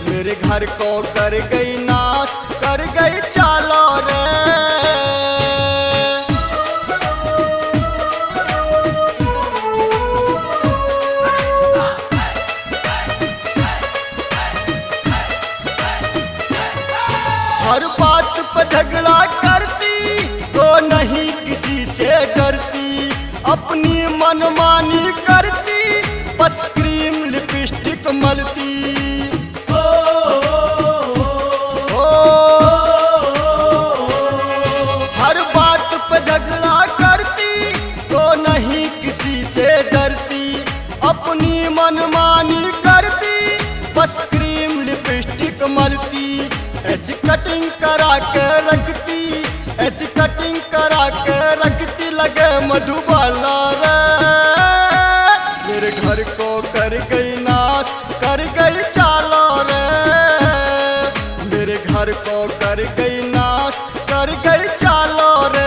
मेरे घर को कर गई नाश, कर गई चालो रे। हर बात पे झगड़ा करती, तो नहीं किसी से डरती। अपनी मनमानी करती, बस क्रीम लिपस्टिक मलती। ओ, हर बात पे झगड़ा करती, तो नहीं किसी से डरती। अपनी मनमानी करती, बस क्रीम लिपस्टिक मलती। ऐसी कटिंग करा के रखती, ऐसी कटिंग करा के रखती, लगे मधुबाला रे। मेरे घर को कर गई नाश, कर गई चालो रे। मेरे घर को कर गई नाश, कर गई चालो रे।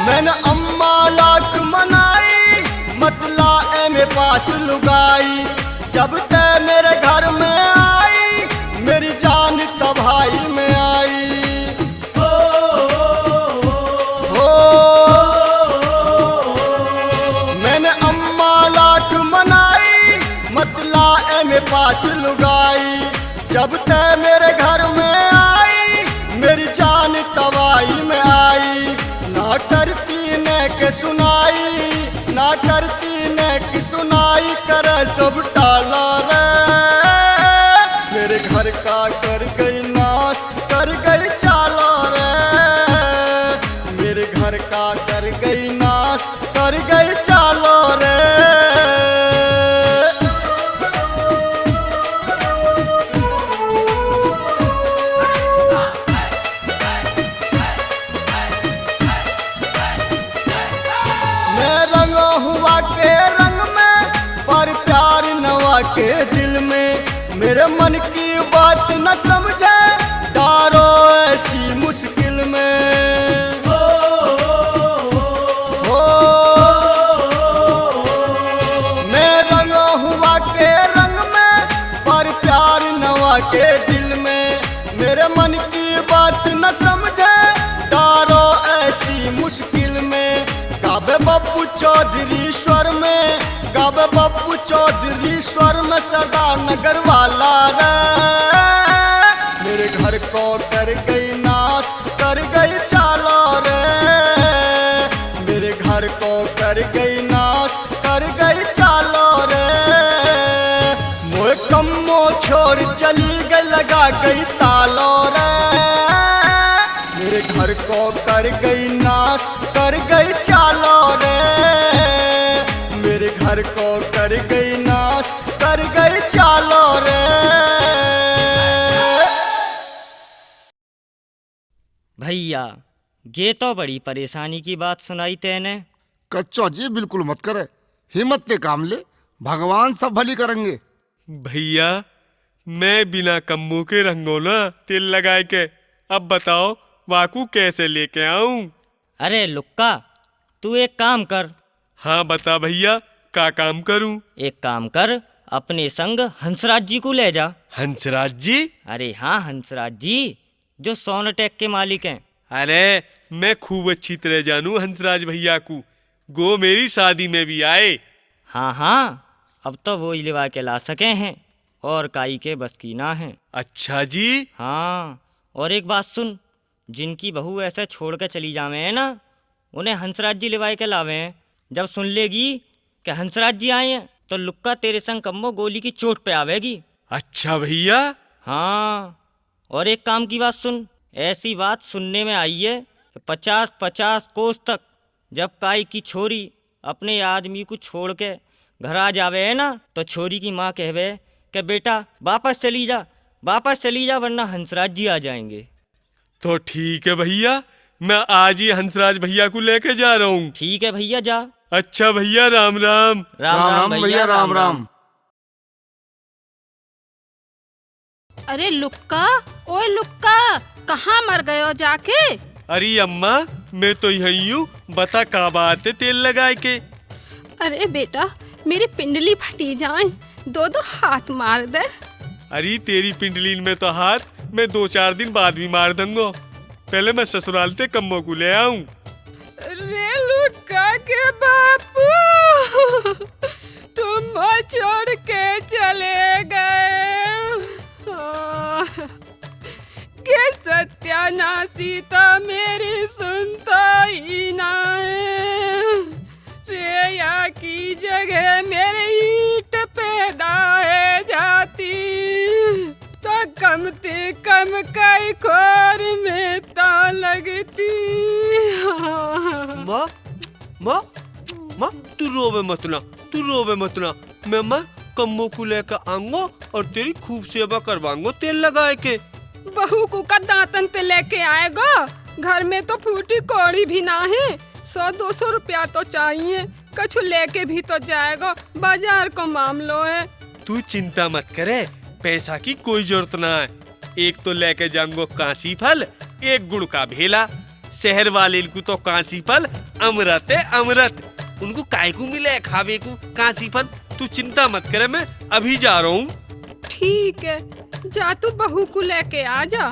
मैंने अम्मा लाख मनाई, मतला एम ए पास लुगाई। जब तै मेरे घर में आई, मेरी जान तबाही में आई। हो, मैंने अम्मा लाख मनाई, मत गई चालो रे। मैं रंगा हुआ के रंग में, पर प्यार नवा के दिल में। मेरे मन की बात न समझे, डारो ऐसी मुश्किल में। हो, मैं रंगा हुआ के रंग में, पर प्यार नवा के दिल में। मेरे मन की बात न समझे, डारो ऐसी मुश्किल में। गावे बापू चौधरी स्वर में, गावे बापू चौधरी स्वर में, सरदार नगर वाला रे। मेरे घर को कर गई नाश, कर गई चालो रे। मेरे घर को कर गई नाश, कर गई चालो रे। मोए कम्मो छोड़ चली गई, लगा गई तालो रे। मेरे घर को कर गई नाश, कर गई चालो रे। मेरे घर को कर गई नाश, कर गई चालो रे। भैया, ये तो बड़ी परेशानी की बात सुनाई तैने। कच्चो जी, बिल्कुल मत करे, हिम्मत ते काम ले, भगवान सब भली करेंगे। भैया, मैं बिना कम्मू के रंगो ना तेल लगाए के। अब बताओ, वाकू कैसे लेके आऊं? अरे लुक्का, तू एक काम कर। हाँ, बता भैया, का काम करूं? एक काम कर, अपने संग हंसराज जी को ले जा। हंसराज जी? अरे हाँ, हंसराज जी, जो सोनटेक के मालिक हैं। अरे, मैं खूब अच्छी तरह जानू हंसराज भैया को, गो मेरी शादी में भी आए। हाँ, हाँ, अब तो वो ही लिवा के ला सके हैं, और काई के बस की ना है। अच्छा जी। हाँ, और एक बात सुन, जिनकी बहू ऐसे छोड़ के चली जावे है ना, उन्हें हंसराज जी लिवाए के लावे हैं। जब सुन लेगी कि हंसराज जी आए हैं, तो लुक्का तेरे संग कम्मो गोली की चोट पे आवेगी। अच्छा भैया। हाँ, और एक काम की बात सुन, ऐसी बात सुनने में आई है कि पचास पचास कोस तक जब काई की छोरी अपने आदमी को छोड़ के घर आ जावे है ना, तो छोरी की माँ कहवे कि बेटा, वापस चली जा, वापस चली जा, वरना हंसराज जी आ जाएंगे। तो ठीक है भैया, मैं आज ही हंसराज भैया को लेके जा रहा हूँ। ठीक है भैया, जा। अच्छा भैया, राम राम। राम राम भैया, राम राम। अरे लुक्का, ओए लुक्का, कहाँ मर गयो जाके? अरे अम्मा, मैं तो यही हूँ, बता का बात है तेल लगाए के? अरे बेटा, मेरी पिंडली फटी जाए, दो दो हाथ मार दे। अरे तेरी पिंडली में तो हाथ मैं दो चार दिन बाद भी मार दूंगो, पहले मैं ससुराल ते कम्मो को ले आऊं। रे लुक्का के बापू, तुम छोड़ के चले गए। के सत्यानाशी तो मेरी सुनता ही ना है। रे या की जगह मेरे ईंट पैदा है जाती, तो कम ते कम कई खोर में तो लगती। माँ, माँ, माँ, तू रोवे मत ना, तू रोवे मत ना। मैं, मैं कम्मो को लेकर आऊंगो और तेरी खूब सेवा करवाऊंगो तेल लगाए के। बहू को का दांतन ते लेके आएगो? घर में तो फूटी कौड़ी भी ना है। सौ दो सौ रुपया तो चाहिए, कछु लेके भी तो जाएगो, बाजार को मामलो है। तू चिंता मत करे, पैसा की कोई जरूरत ना है। एक तो लेके जाऊंगो कांसी फल, एक गुड़ का भेला। शहर वाले इनको तो कांसी फल अमृत है, अमृत। उनको काय को मिले खावे को कांसी फल? तू चिंता मत करे, मैं अभी जा रहा हूँ। ठीक है, जा तू बहू को लेके आ जा।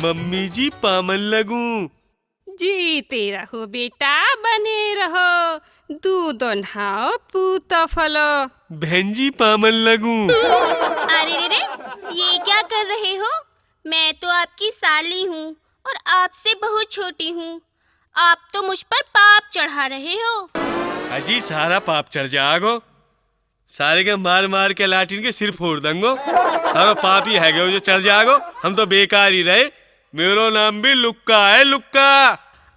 मम्मी जी, पामन लगूं। जीते रहो बेटा, बने रहो, दूध नहाओ, पूत फलो। बहन जी, पामन लगूं। अरे रे रे, ये क्या कर रहे हो? मैं तो आपकी साली हूँ और आपसे बहुत छोटी हूँ। आप तो मुझ पर पाप चढ़ा रहे हो। अजी, सारा पाप चढ़ जागो। सारे के मार मार के लाठिन के सिर फोड़ देंगो। सारा पाप ही है गयो जो चढ़ जागो। हम तो बेकार ही रहे। मेरो नाम भी लुक्का है, लुक्का।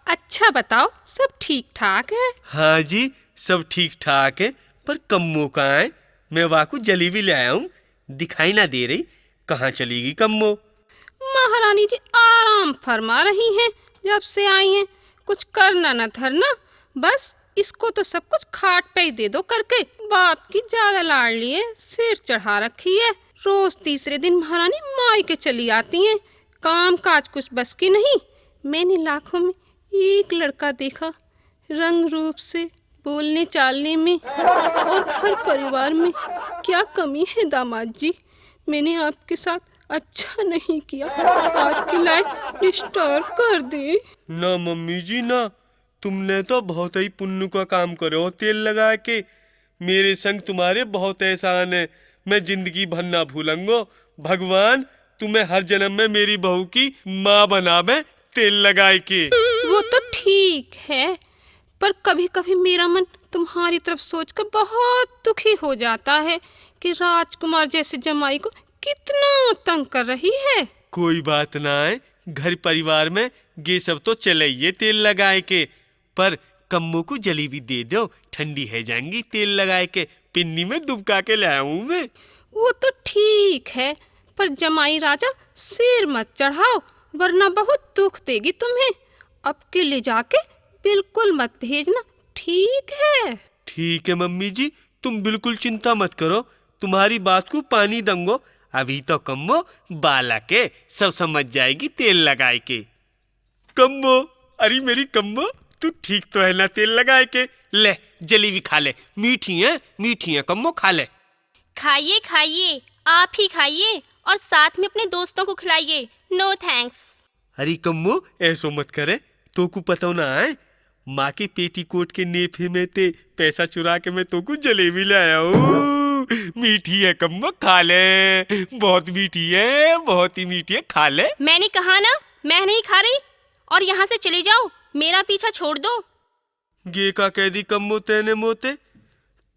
अच्छा बताओ, सब ठीक ठाक है? हाँ जी, सब ठीक ठाक है, पर कम्मो कहाँ है? मैं वाकू जलेबी ले आया हूँ, दिखाई ना दे रही। कहाँ चली गई कम्मो? महारानी जी आराम फरमा रही हैं, जब से आई हैं, कुछ करना ना धरना, बस इसको तो सब कुछ खाट पे ही दे दो करके। बाप की ज्यादा लाडली है, सिर चढ़ा रखी है। रोज तीसरे दिन महारानी मायके चली आती हैं, काम काज कुछ बस की नहीं। मैंने लाखों में एक लड़का देखा, रंग रूप से, बोलने चालने में, और घर परिवार में क्या कमी है दामाद जी? मैंने आपके साथ अच्छा नहीं किया, आपकी लाइफ डिस्टर्ब कर दी। ना मम्मी जी ना, तुमने तो बहुत ही पुण्य का काम करे हो तेल लगा के। मेरे संग तुम्हारे बहुत एहसान है, मैं जिंदगी भर ना भूलूंगो। भगवान तुम्हें हर जन्म में मेरी बहू की माँ बनावे तेल लगाए के। वो तो ठीक है, पर कभी-कभी मेरा मन तुम्हारी तरफ सोचकर बहुत दुखी हो जाता है कि राजकुमार जैसे जमाई को कितना तंग कर रही है। कोई बात ना है, घर परिवार में ये सब तो चले ही है तेल लगाए के, पर कम्मो को जलेबी दे दो, ठंडी है जाएंगी, तेल लगाए के पिन्नी में दुबका के ले आऊं मैं। वो तो ठीक है, पर जमाई राजा सिर मत चढ़ाओ, वरना बहुत दुख देगी तुम्हें। अब के ले जाके बिल्कुल मत भेजना, ठीक है? ठीक है मम्मी जी, तुम बिल्कुल चिंता मत करो, तुम्हारी बात को पानी दंगो। अभी तो कम्मो बालक है, सब समझ जाएगी तेल लगाए के। कम्मो, अरे मेरी कम्मो, तू ठीक तो है ना तेल लगाए के? ले, जलेबी खा ले, मीठी है, मीठी है कम्मो, खा ले। खाइए, खाइए, आप ही खाइए और साथ में अपने दोस्तों को खिलाइए। No thanks। अरे कम्मो, ऐसो मत करे, तोकू पता ना है, माँ के पेटीकोट के नेफे में ते पैसा चुरा के मैं तोकू जलेबी ले आया हूँ। मीठी है कम्मो, खा ले, बहुत मीठी है, बहुत ही मीठी है, खा ले। मैंने कहा ना, मैं नहीं खा रही, और यहाँ से चले जाओ, मेरा पीछा छोड़ दो। ये का कह दी कम्मो तैने मोते?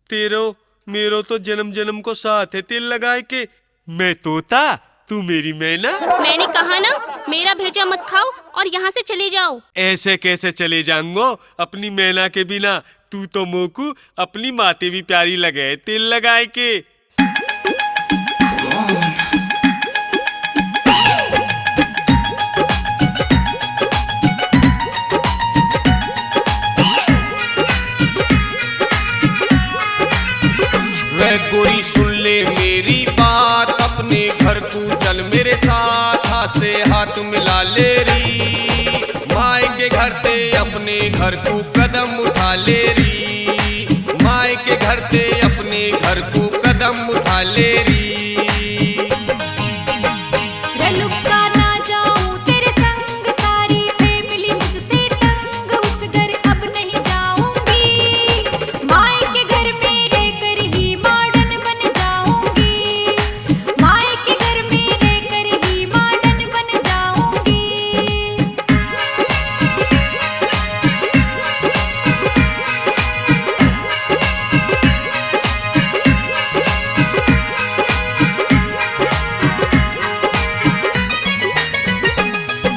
तेरो मेरो तो जन्म जन्म को साथ है तेल लगाए के। मैं तोता, तू मेरी मैना। मैंने कहा ना, मेरा भेजा मत खाओ और यहाँ से चले जाओ। ऐसे कैसे चले जाऊंगो अपनी मैना के बिना? तू तो मोकू अपनी माते भी प्यारी लगे तेल लगाए के। वे गोरी सुन ले मेरी बात, अपने घर को चल मेरे साथ, हाथ से हाथ मिला ले री। माय के घर ते अपने घर को कदम उठा ले री, माय के घर ते अपने घर को कदम उठा ले री। रे लुक्का ना जाऊं तेरे संग, सारी फैमिली मुझसे तंग, उस घर अब नहीं जाऊंगी। माय के घर में रहकर ही मॉडर्न बन जाऊंगी, माय के घर में रहकर ही मॉडर्न बन जाऊंगी।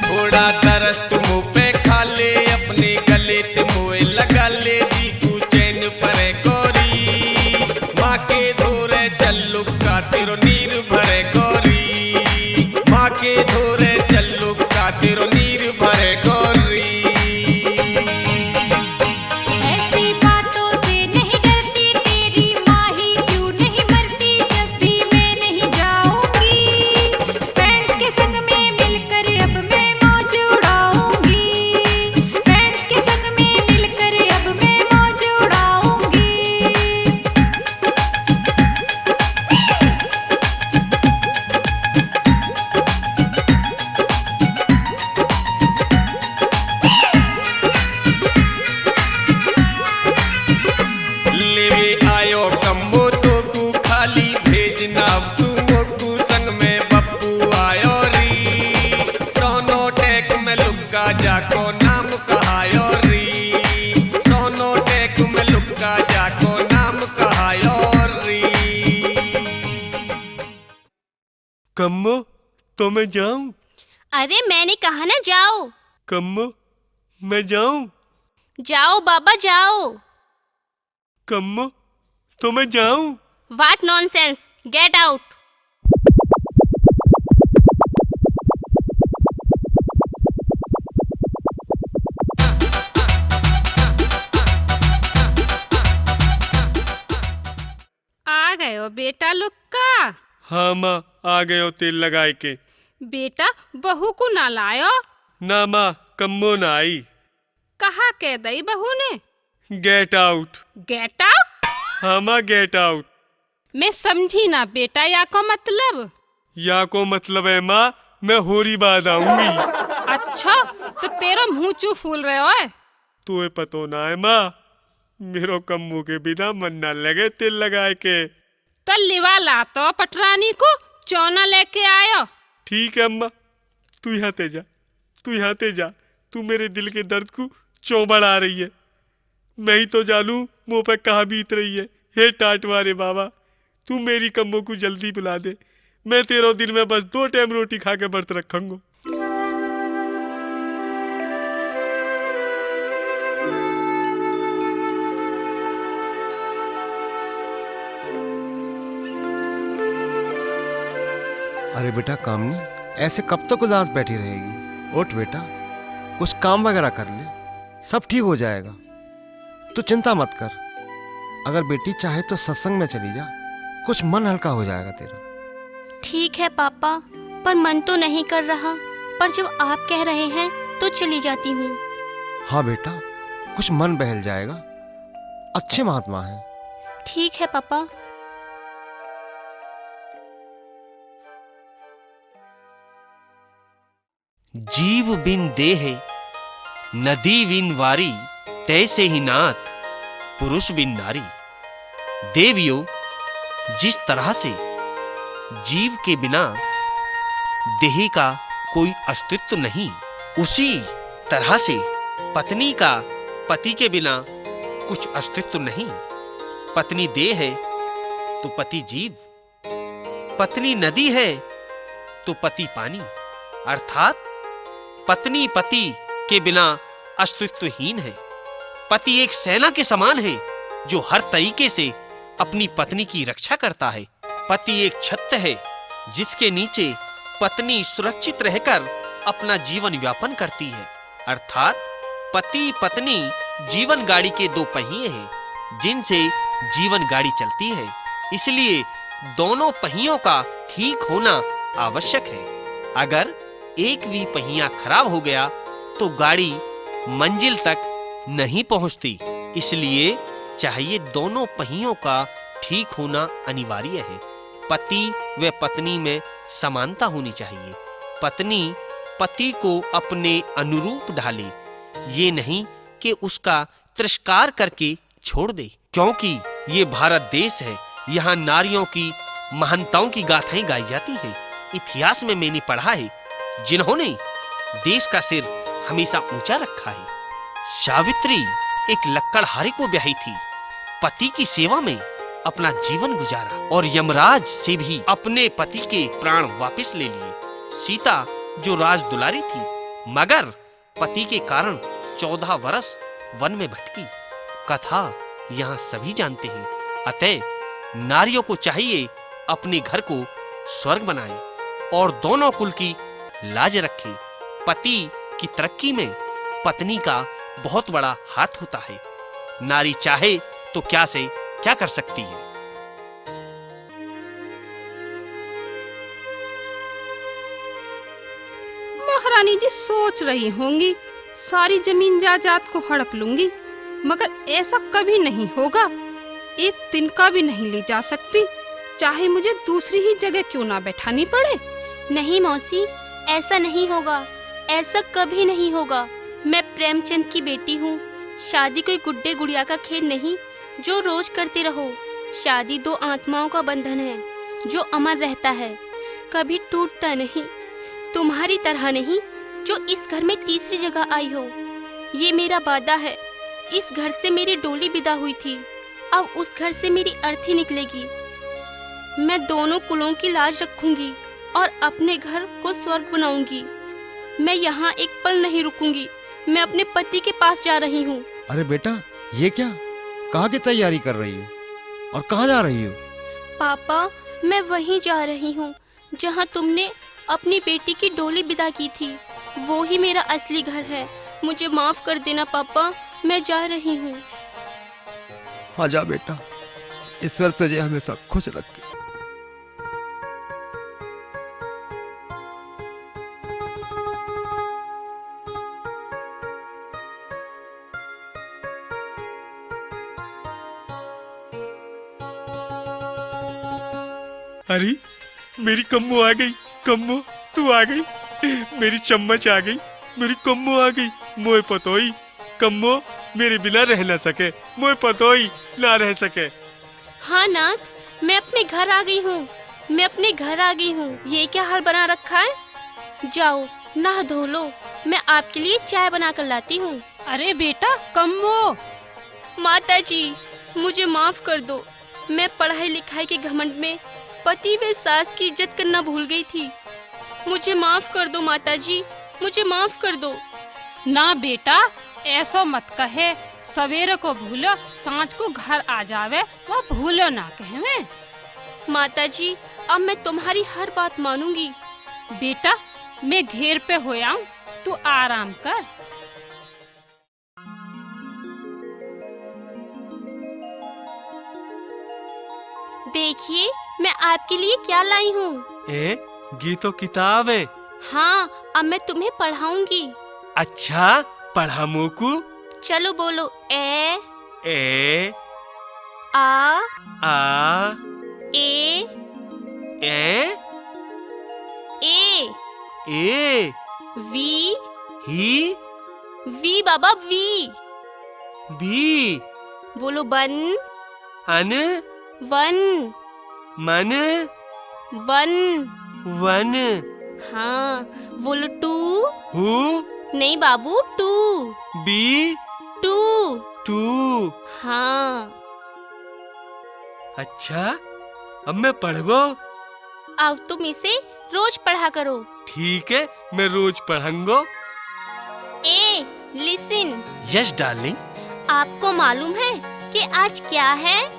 थोड़ा तरस तू मुंह पे खा ले, अपने गले ते मोए लगा ले, जी तू चैन परे गोरी। माँ के धोरे चल लुक्का तेरो नीर भरे गोरी, माँ के धोरे चल लुक्का तेरो नीर भरे गोरी। ऐसी बातों से नहीं डरती तेरी माही, क्यों नहीं मरती जब भी मैं नहीं जाऊंगी। फ्रेंड्स के संग में मिलकर अब मैं मौज उड़ाऊंगी, फ्रेंड्स के संग में मिलकर अब मैं मौज उड़ाऊंगी। लेवे आयो कम्मो तो तू खाली भेजना, तू मोटू संग में बप्पू आयो री। सोनो टेक में लुक्का जाको नाम कहायो कम्मो, तो मैं जाऊं? अरे, मैंने कहा ना, जाओ। कम्मो, मैं जाऊं? जाओ बाबा, जाओ। कम्मो, तो मैं जाऊं? What nonsense! Get out! आ गयो बेटा लुक्का? हाँ माँ, आ गयो तेल लगाए के। बेटा, बहू को ना लायो? ना माँ, कम्मो ना आई। कहा कह दई बहू ने? Get out। Get out? हाँ माँ, get out। मैं समझी ना बेटा, या को मतलब? या को मतलब है माँ, मैं होरी बाद आऊंगी। अच्छा, तो तेरा मुंह चू फूल रहे हो? तू ये पतो ना है माँ, मेरो कम्मू के बिना मन ना लगे तेल लगाए के। तो लिवा ला तो पटरानी को, चौना लेके आयो। ठीक है अम्मा, तू यहाँ ते जा, तू यहाँ ते जा, तू मेरे दिल के दर्द को चौं बढ़ा रही है। मैं ही तो जानू मुंह पे कहाँ बीत रही है। हे टाट वारे बाबा, तू मेरी कम्मो को जल्दी बुला दे। मैं तेरह दिन में बस दो टाइम रोटी खा के व्रत रखूंगा। अरे बेटा कामनी, ऐसे कब तक उदास बैठी रहेगी? उठ बेटा, कुछ काम वगैरह कर ले, सब ठीक हो जाएगा। तू चिंता मत कर, अगर बेटी चाहे तो सत्संग में चली जा, कुछ मन हल्का हो जाएगा तेरा। ठीक है पापा, पर मन तो नहीं कर रहा, पर जब आप कह रहे हैं तो चली जाती हूँ। हाँ बेटा, कुछ मन बहल जाएगा, अच्छे महात्मा हैं। ठीक है पापा। जीव बिन देह नदी बिन वारी, तैसे ही नाथ पुरुष बिन नारी। देवियों, जिस तरह से जीव के बिना देह का कोई अस्तित्व नहीं, उसी तरह से पत्नी का पति के बिना कुछ अस्तित्व नहीं। पत्नी देह है तो पति जीव, पत्नी नदी है तो पति पानी, अर्थात पत्नी पति के बिना अस्तित्वहीन है। पति एक सेना के समान है जो हर तरीके से अपनी पत्नी की रक्षा करता है। पति एक छत है जिसके नीचे पत्नी सुरक्षित रहकर अपना जीवन यापन करती है। अर्थात पति पत्नी जीवन गाड़ी के दो पहिए हैं जिनसे जीवन गाड़ी चलती है, इसलिए दोनों पहियों का ठीक होना आवश्यक है। अगर एक भी पहिया खराब हो गया तो गाड़ी मंजिल तक नहीं पहुंचती, इसलिए चाहिए दोनों पहियों का ठीक होना अनिवार्य है। पति व पत्नी में समानता होनी चाहिए। पत्नी पति को अपने अनुरूप ढाले, ये नहीं कि उसका तिरस्कार करके छोड़ दे, क्योंकि ये भारत देश है, यहाँ नारियों की महानताओं की गाथाएं गाई जाती हैं। इतिहास में मैंने पढ़ा है, जिन्होंने देश का सिर हमेशा ऊंचा रखा है। सावित्री एक लक्कड़हारे को ब्याही थी, पति की सेवा में अपना जीवन गुजारा और यमराज से भी अपने पति के प्राण वापस ले लिए। सीता जो राज दुलारी थी, मगर पति के कारण चौदह वर्ष वन में भटकी। कथा यहाँ सभी जानते हैं। अतः नारियों को चाहिए अपने घर को स्वर्ग बनाए और दोनों कुल की लाज रखे। पति की तरक्की में पत्नी का बहुत बड़ा हाथ होता है। नारी चाहे तो क्या से क्या कर सकती है। महारानी जी सोच रही होंगी, सारी जमीन जायदाद को हड़प लूंगी, मगर ऐसा कभी नहीं होगा। एक तिनका भी नहीं ले जा सकती, चाहे मुझे दूसरी ही जगह क्यों ना बैठानी पड़े। नहीं मौसी, ऐसा नहीं होगा, ऐसा कभी नहीं होगा। मैं प्रेमचंद की बेटी हूँ। शादी कोई गुड्डे गुड़िया का खेल नहीं जो रोज करते रहो। शादी दो आत्माओं का बंधन है जो अमर रहता है, कभी टूटता नहीं। तुम्हारी तरह नहीं जो इस घर में तीसरी जगह आई हो। ये मेरा वादा है, इस घर से मेरी डोली विदा हुई थी, अब उस घर से मेरी अर्थी निकलेगी। मैं दोनों कुलों की लाज रखूंगी और अपने घर को स्वर्ग बनाऊंगी। मैं यहाँ एक पल नहीं रुकूंगी। मैं अपने पति के पास जा रही हूँ। अरे बेटा, ये क्या? कहाँ की तैयारी कर रही हो और कहाँ जा रही हो? पापा, मैं वहीं जा रही हूँ जहाँ तुमने अपनी बेटी की डोली विदा की थी। वो ही मेरा असली घर है। मुझे माफ कर देना पापा, मैं जा रही हूँ। हाँ जा बेटा, ईश्वर तुझे हमेशा खुश रखे। अरे, मेरी कम्मो आ गई। कम्मो, तू आ गई। मेरी चम्मच आ गई। मेरी कम्मो आ गई। मोए पतोई, कम्मो मेरे बिना रह ना सके। मोए पतोई ना रह सके। हाँ नाथ, मैं अपने घर आ गई हूँ। मैं अपने घर आ गई हूँ। ये क्या हाल बना रखा है? जाओ, नहा धो लो। मैं आपके लिए चाय बना कर लाती हूँ। अरे बेटा, कम्मो। माता जी, मुझे माफ कर दो। मैं पढ़ाई लिखाई के घमंड में पति व सास की इज्जत करना भूल गई थी। मुझे माफ कर दो माता जी, मुझे माफ कर दो। ना बेटा, ऐसो मत कहे। सवेरे को भूलो, सांझ को घर आ जावे, वो भूलो ना कहवे। माता जी, अब मैं तुम्हारी हर बात मानूंगी। बेटा, मैं घेर पे हो आऊं, तू आराम कर। देखिए, मैं आपके लिए क्या लाई हूँ। ए, ये तो किताब है। हाँ, अब मैं तुम्हें पढ़ाऊंगी। अच्छा, पढ़ा मोकू। चलो बोलो, ए। ए। आ। आ। ए। ए। ए। ए। वी। ही। वी बाबा, वी। बी। बोलो, बन। अन। वन। मन। वन। वन। हाँ, बोलो, टू। हु। नहीं बाबू, टू। बी। टू। टू। हाँ। अच्छा, अब मैं पढ़गो। अब तुम इसे रोज पढ़ा करो। ठीक है, मैं रोज पढ़ूंगो। ए, listen। Yes, darling। आपको मालूम है कि आज क्या है?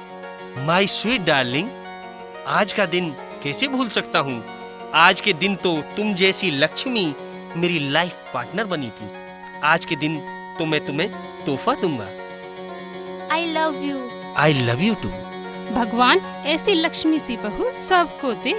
My sweet darling, आज का दिन कैसे भूल सकता हूँ? आज के दिन तो तुम जैसी लक्ष्मी मेरी life partner बनी थी। आज के दिन तो मैं तुम्हें तोहफा दूंगा। I love you। I love you too। भगवान ऐसी लक्ष्मी सी बहू सबको दे।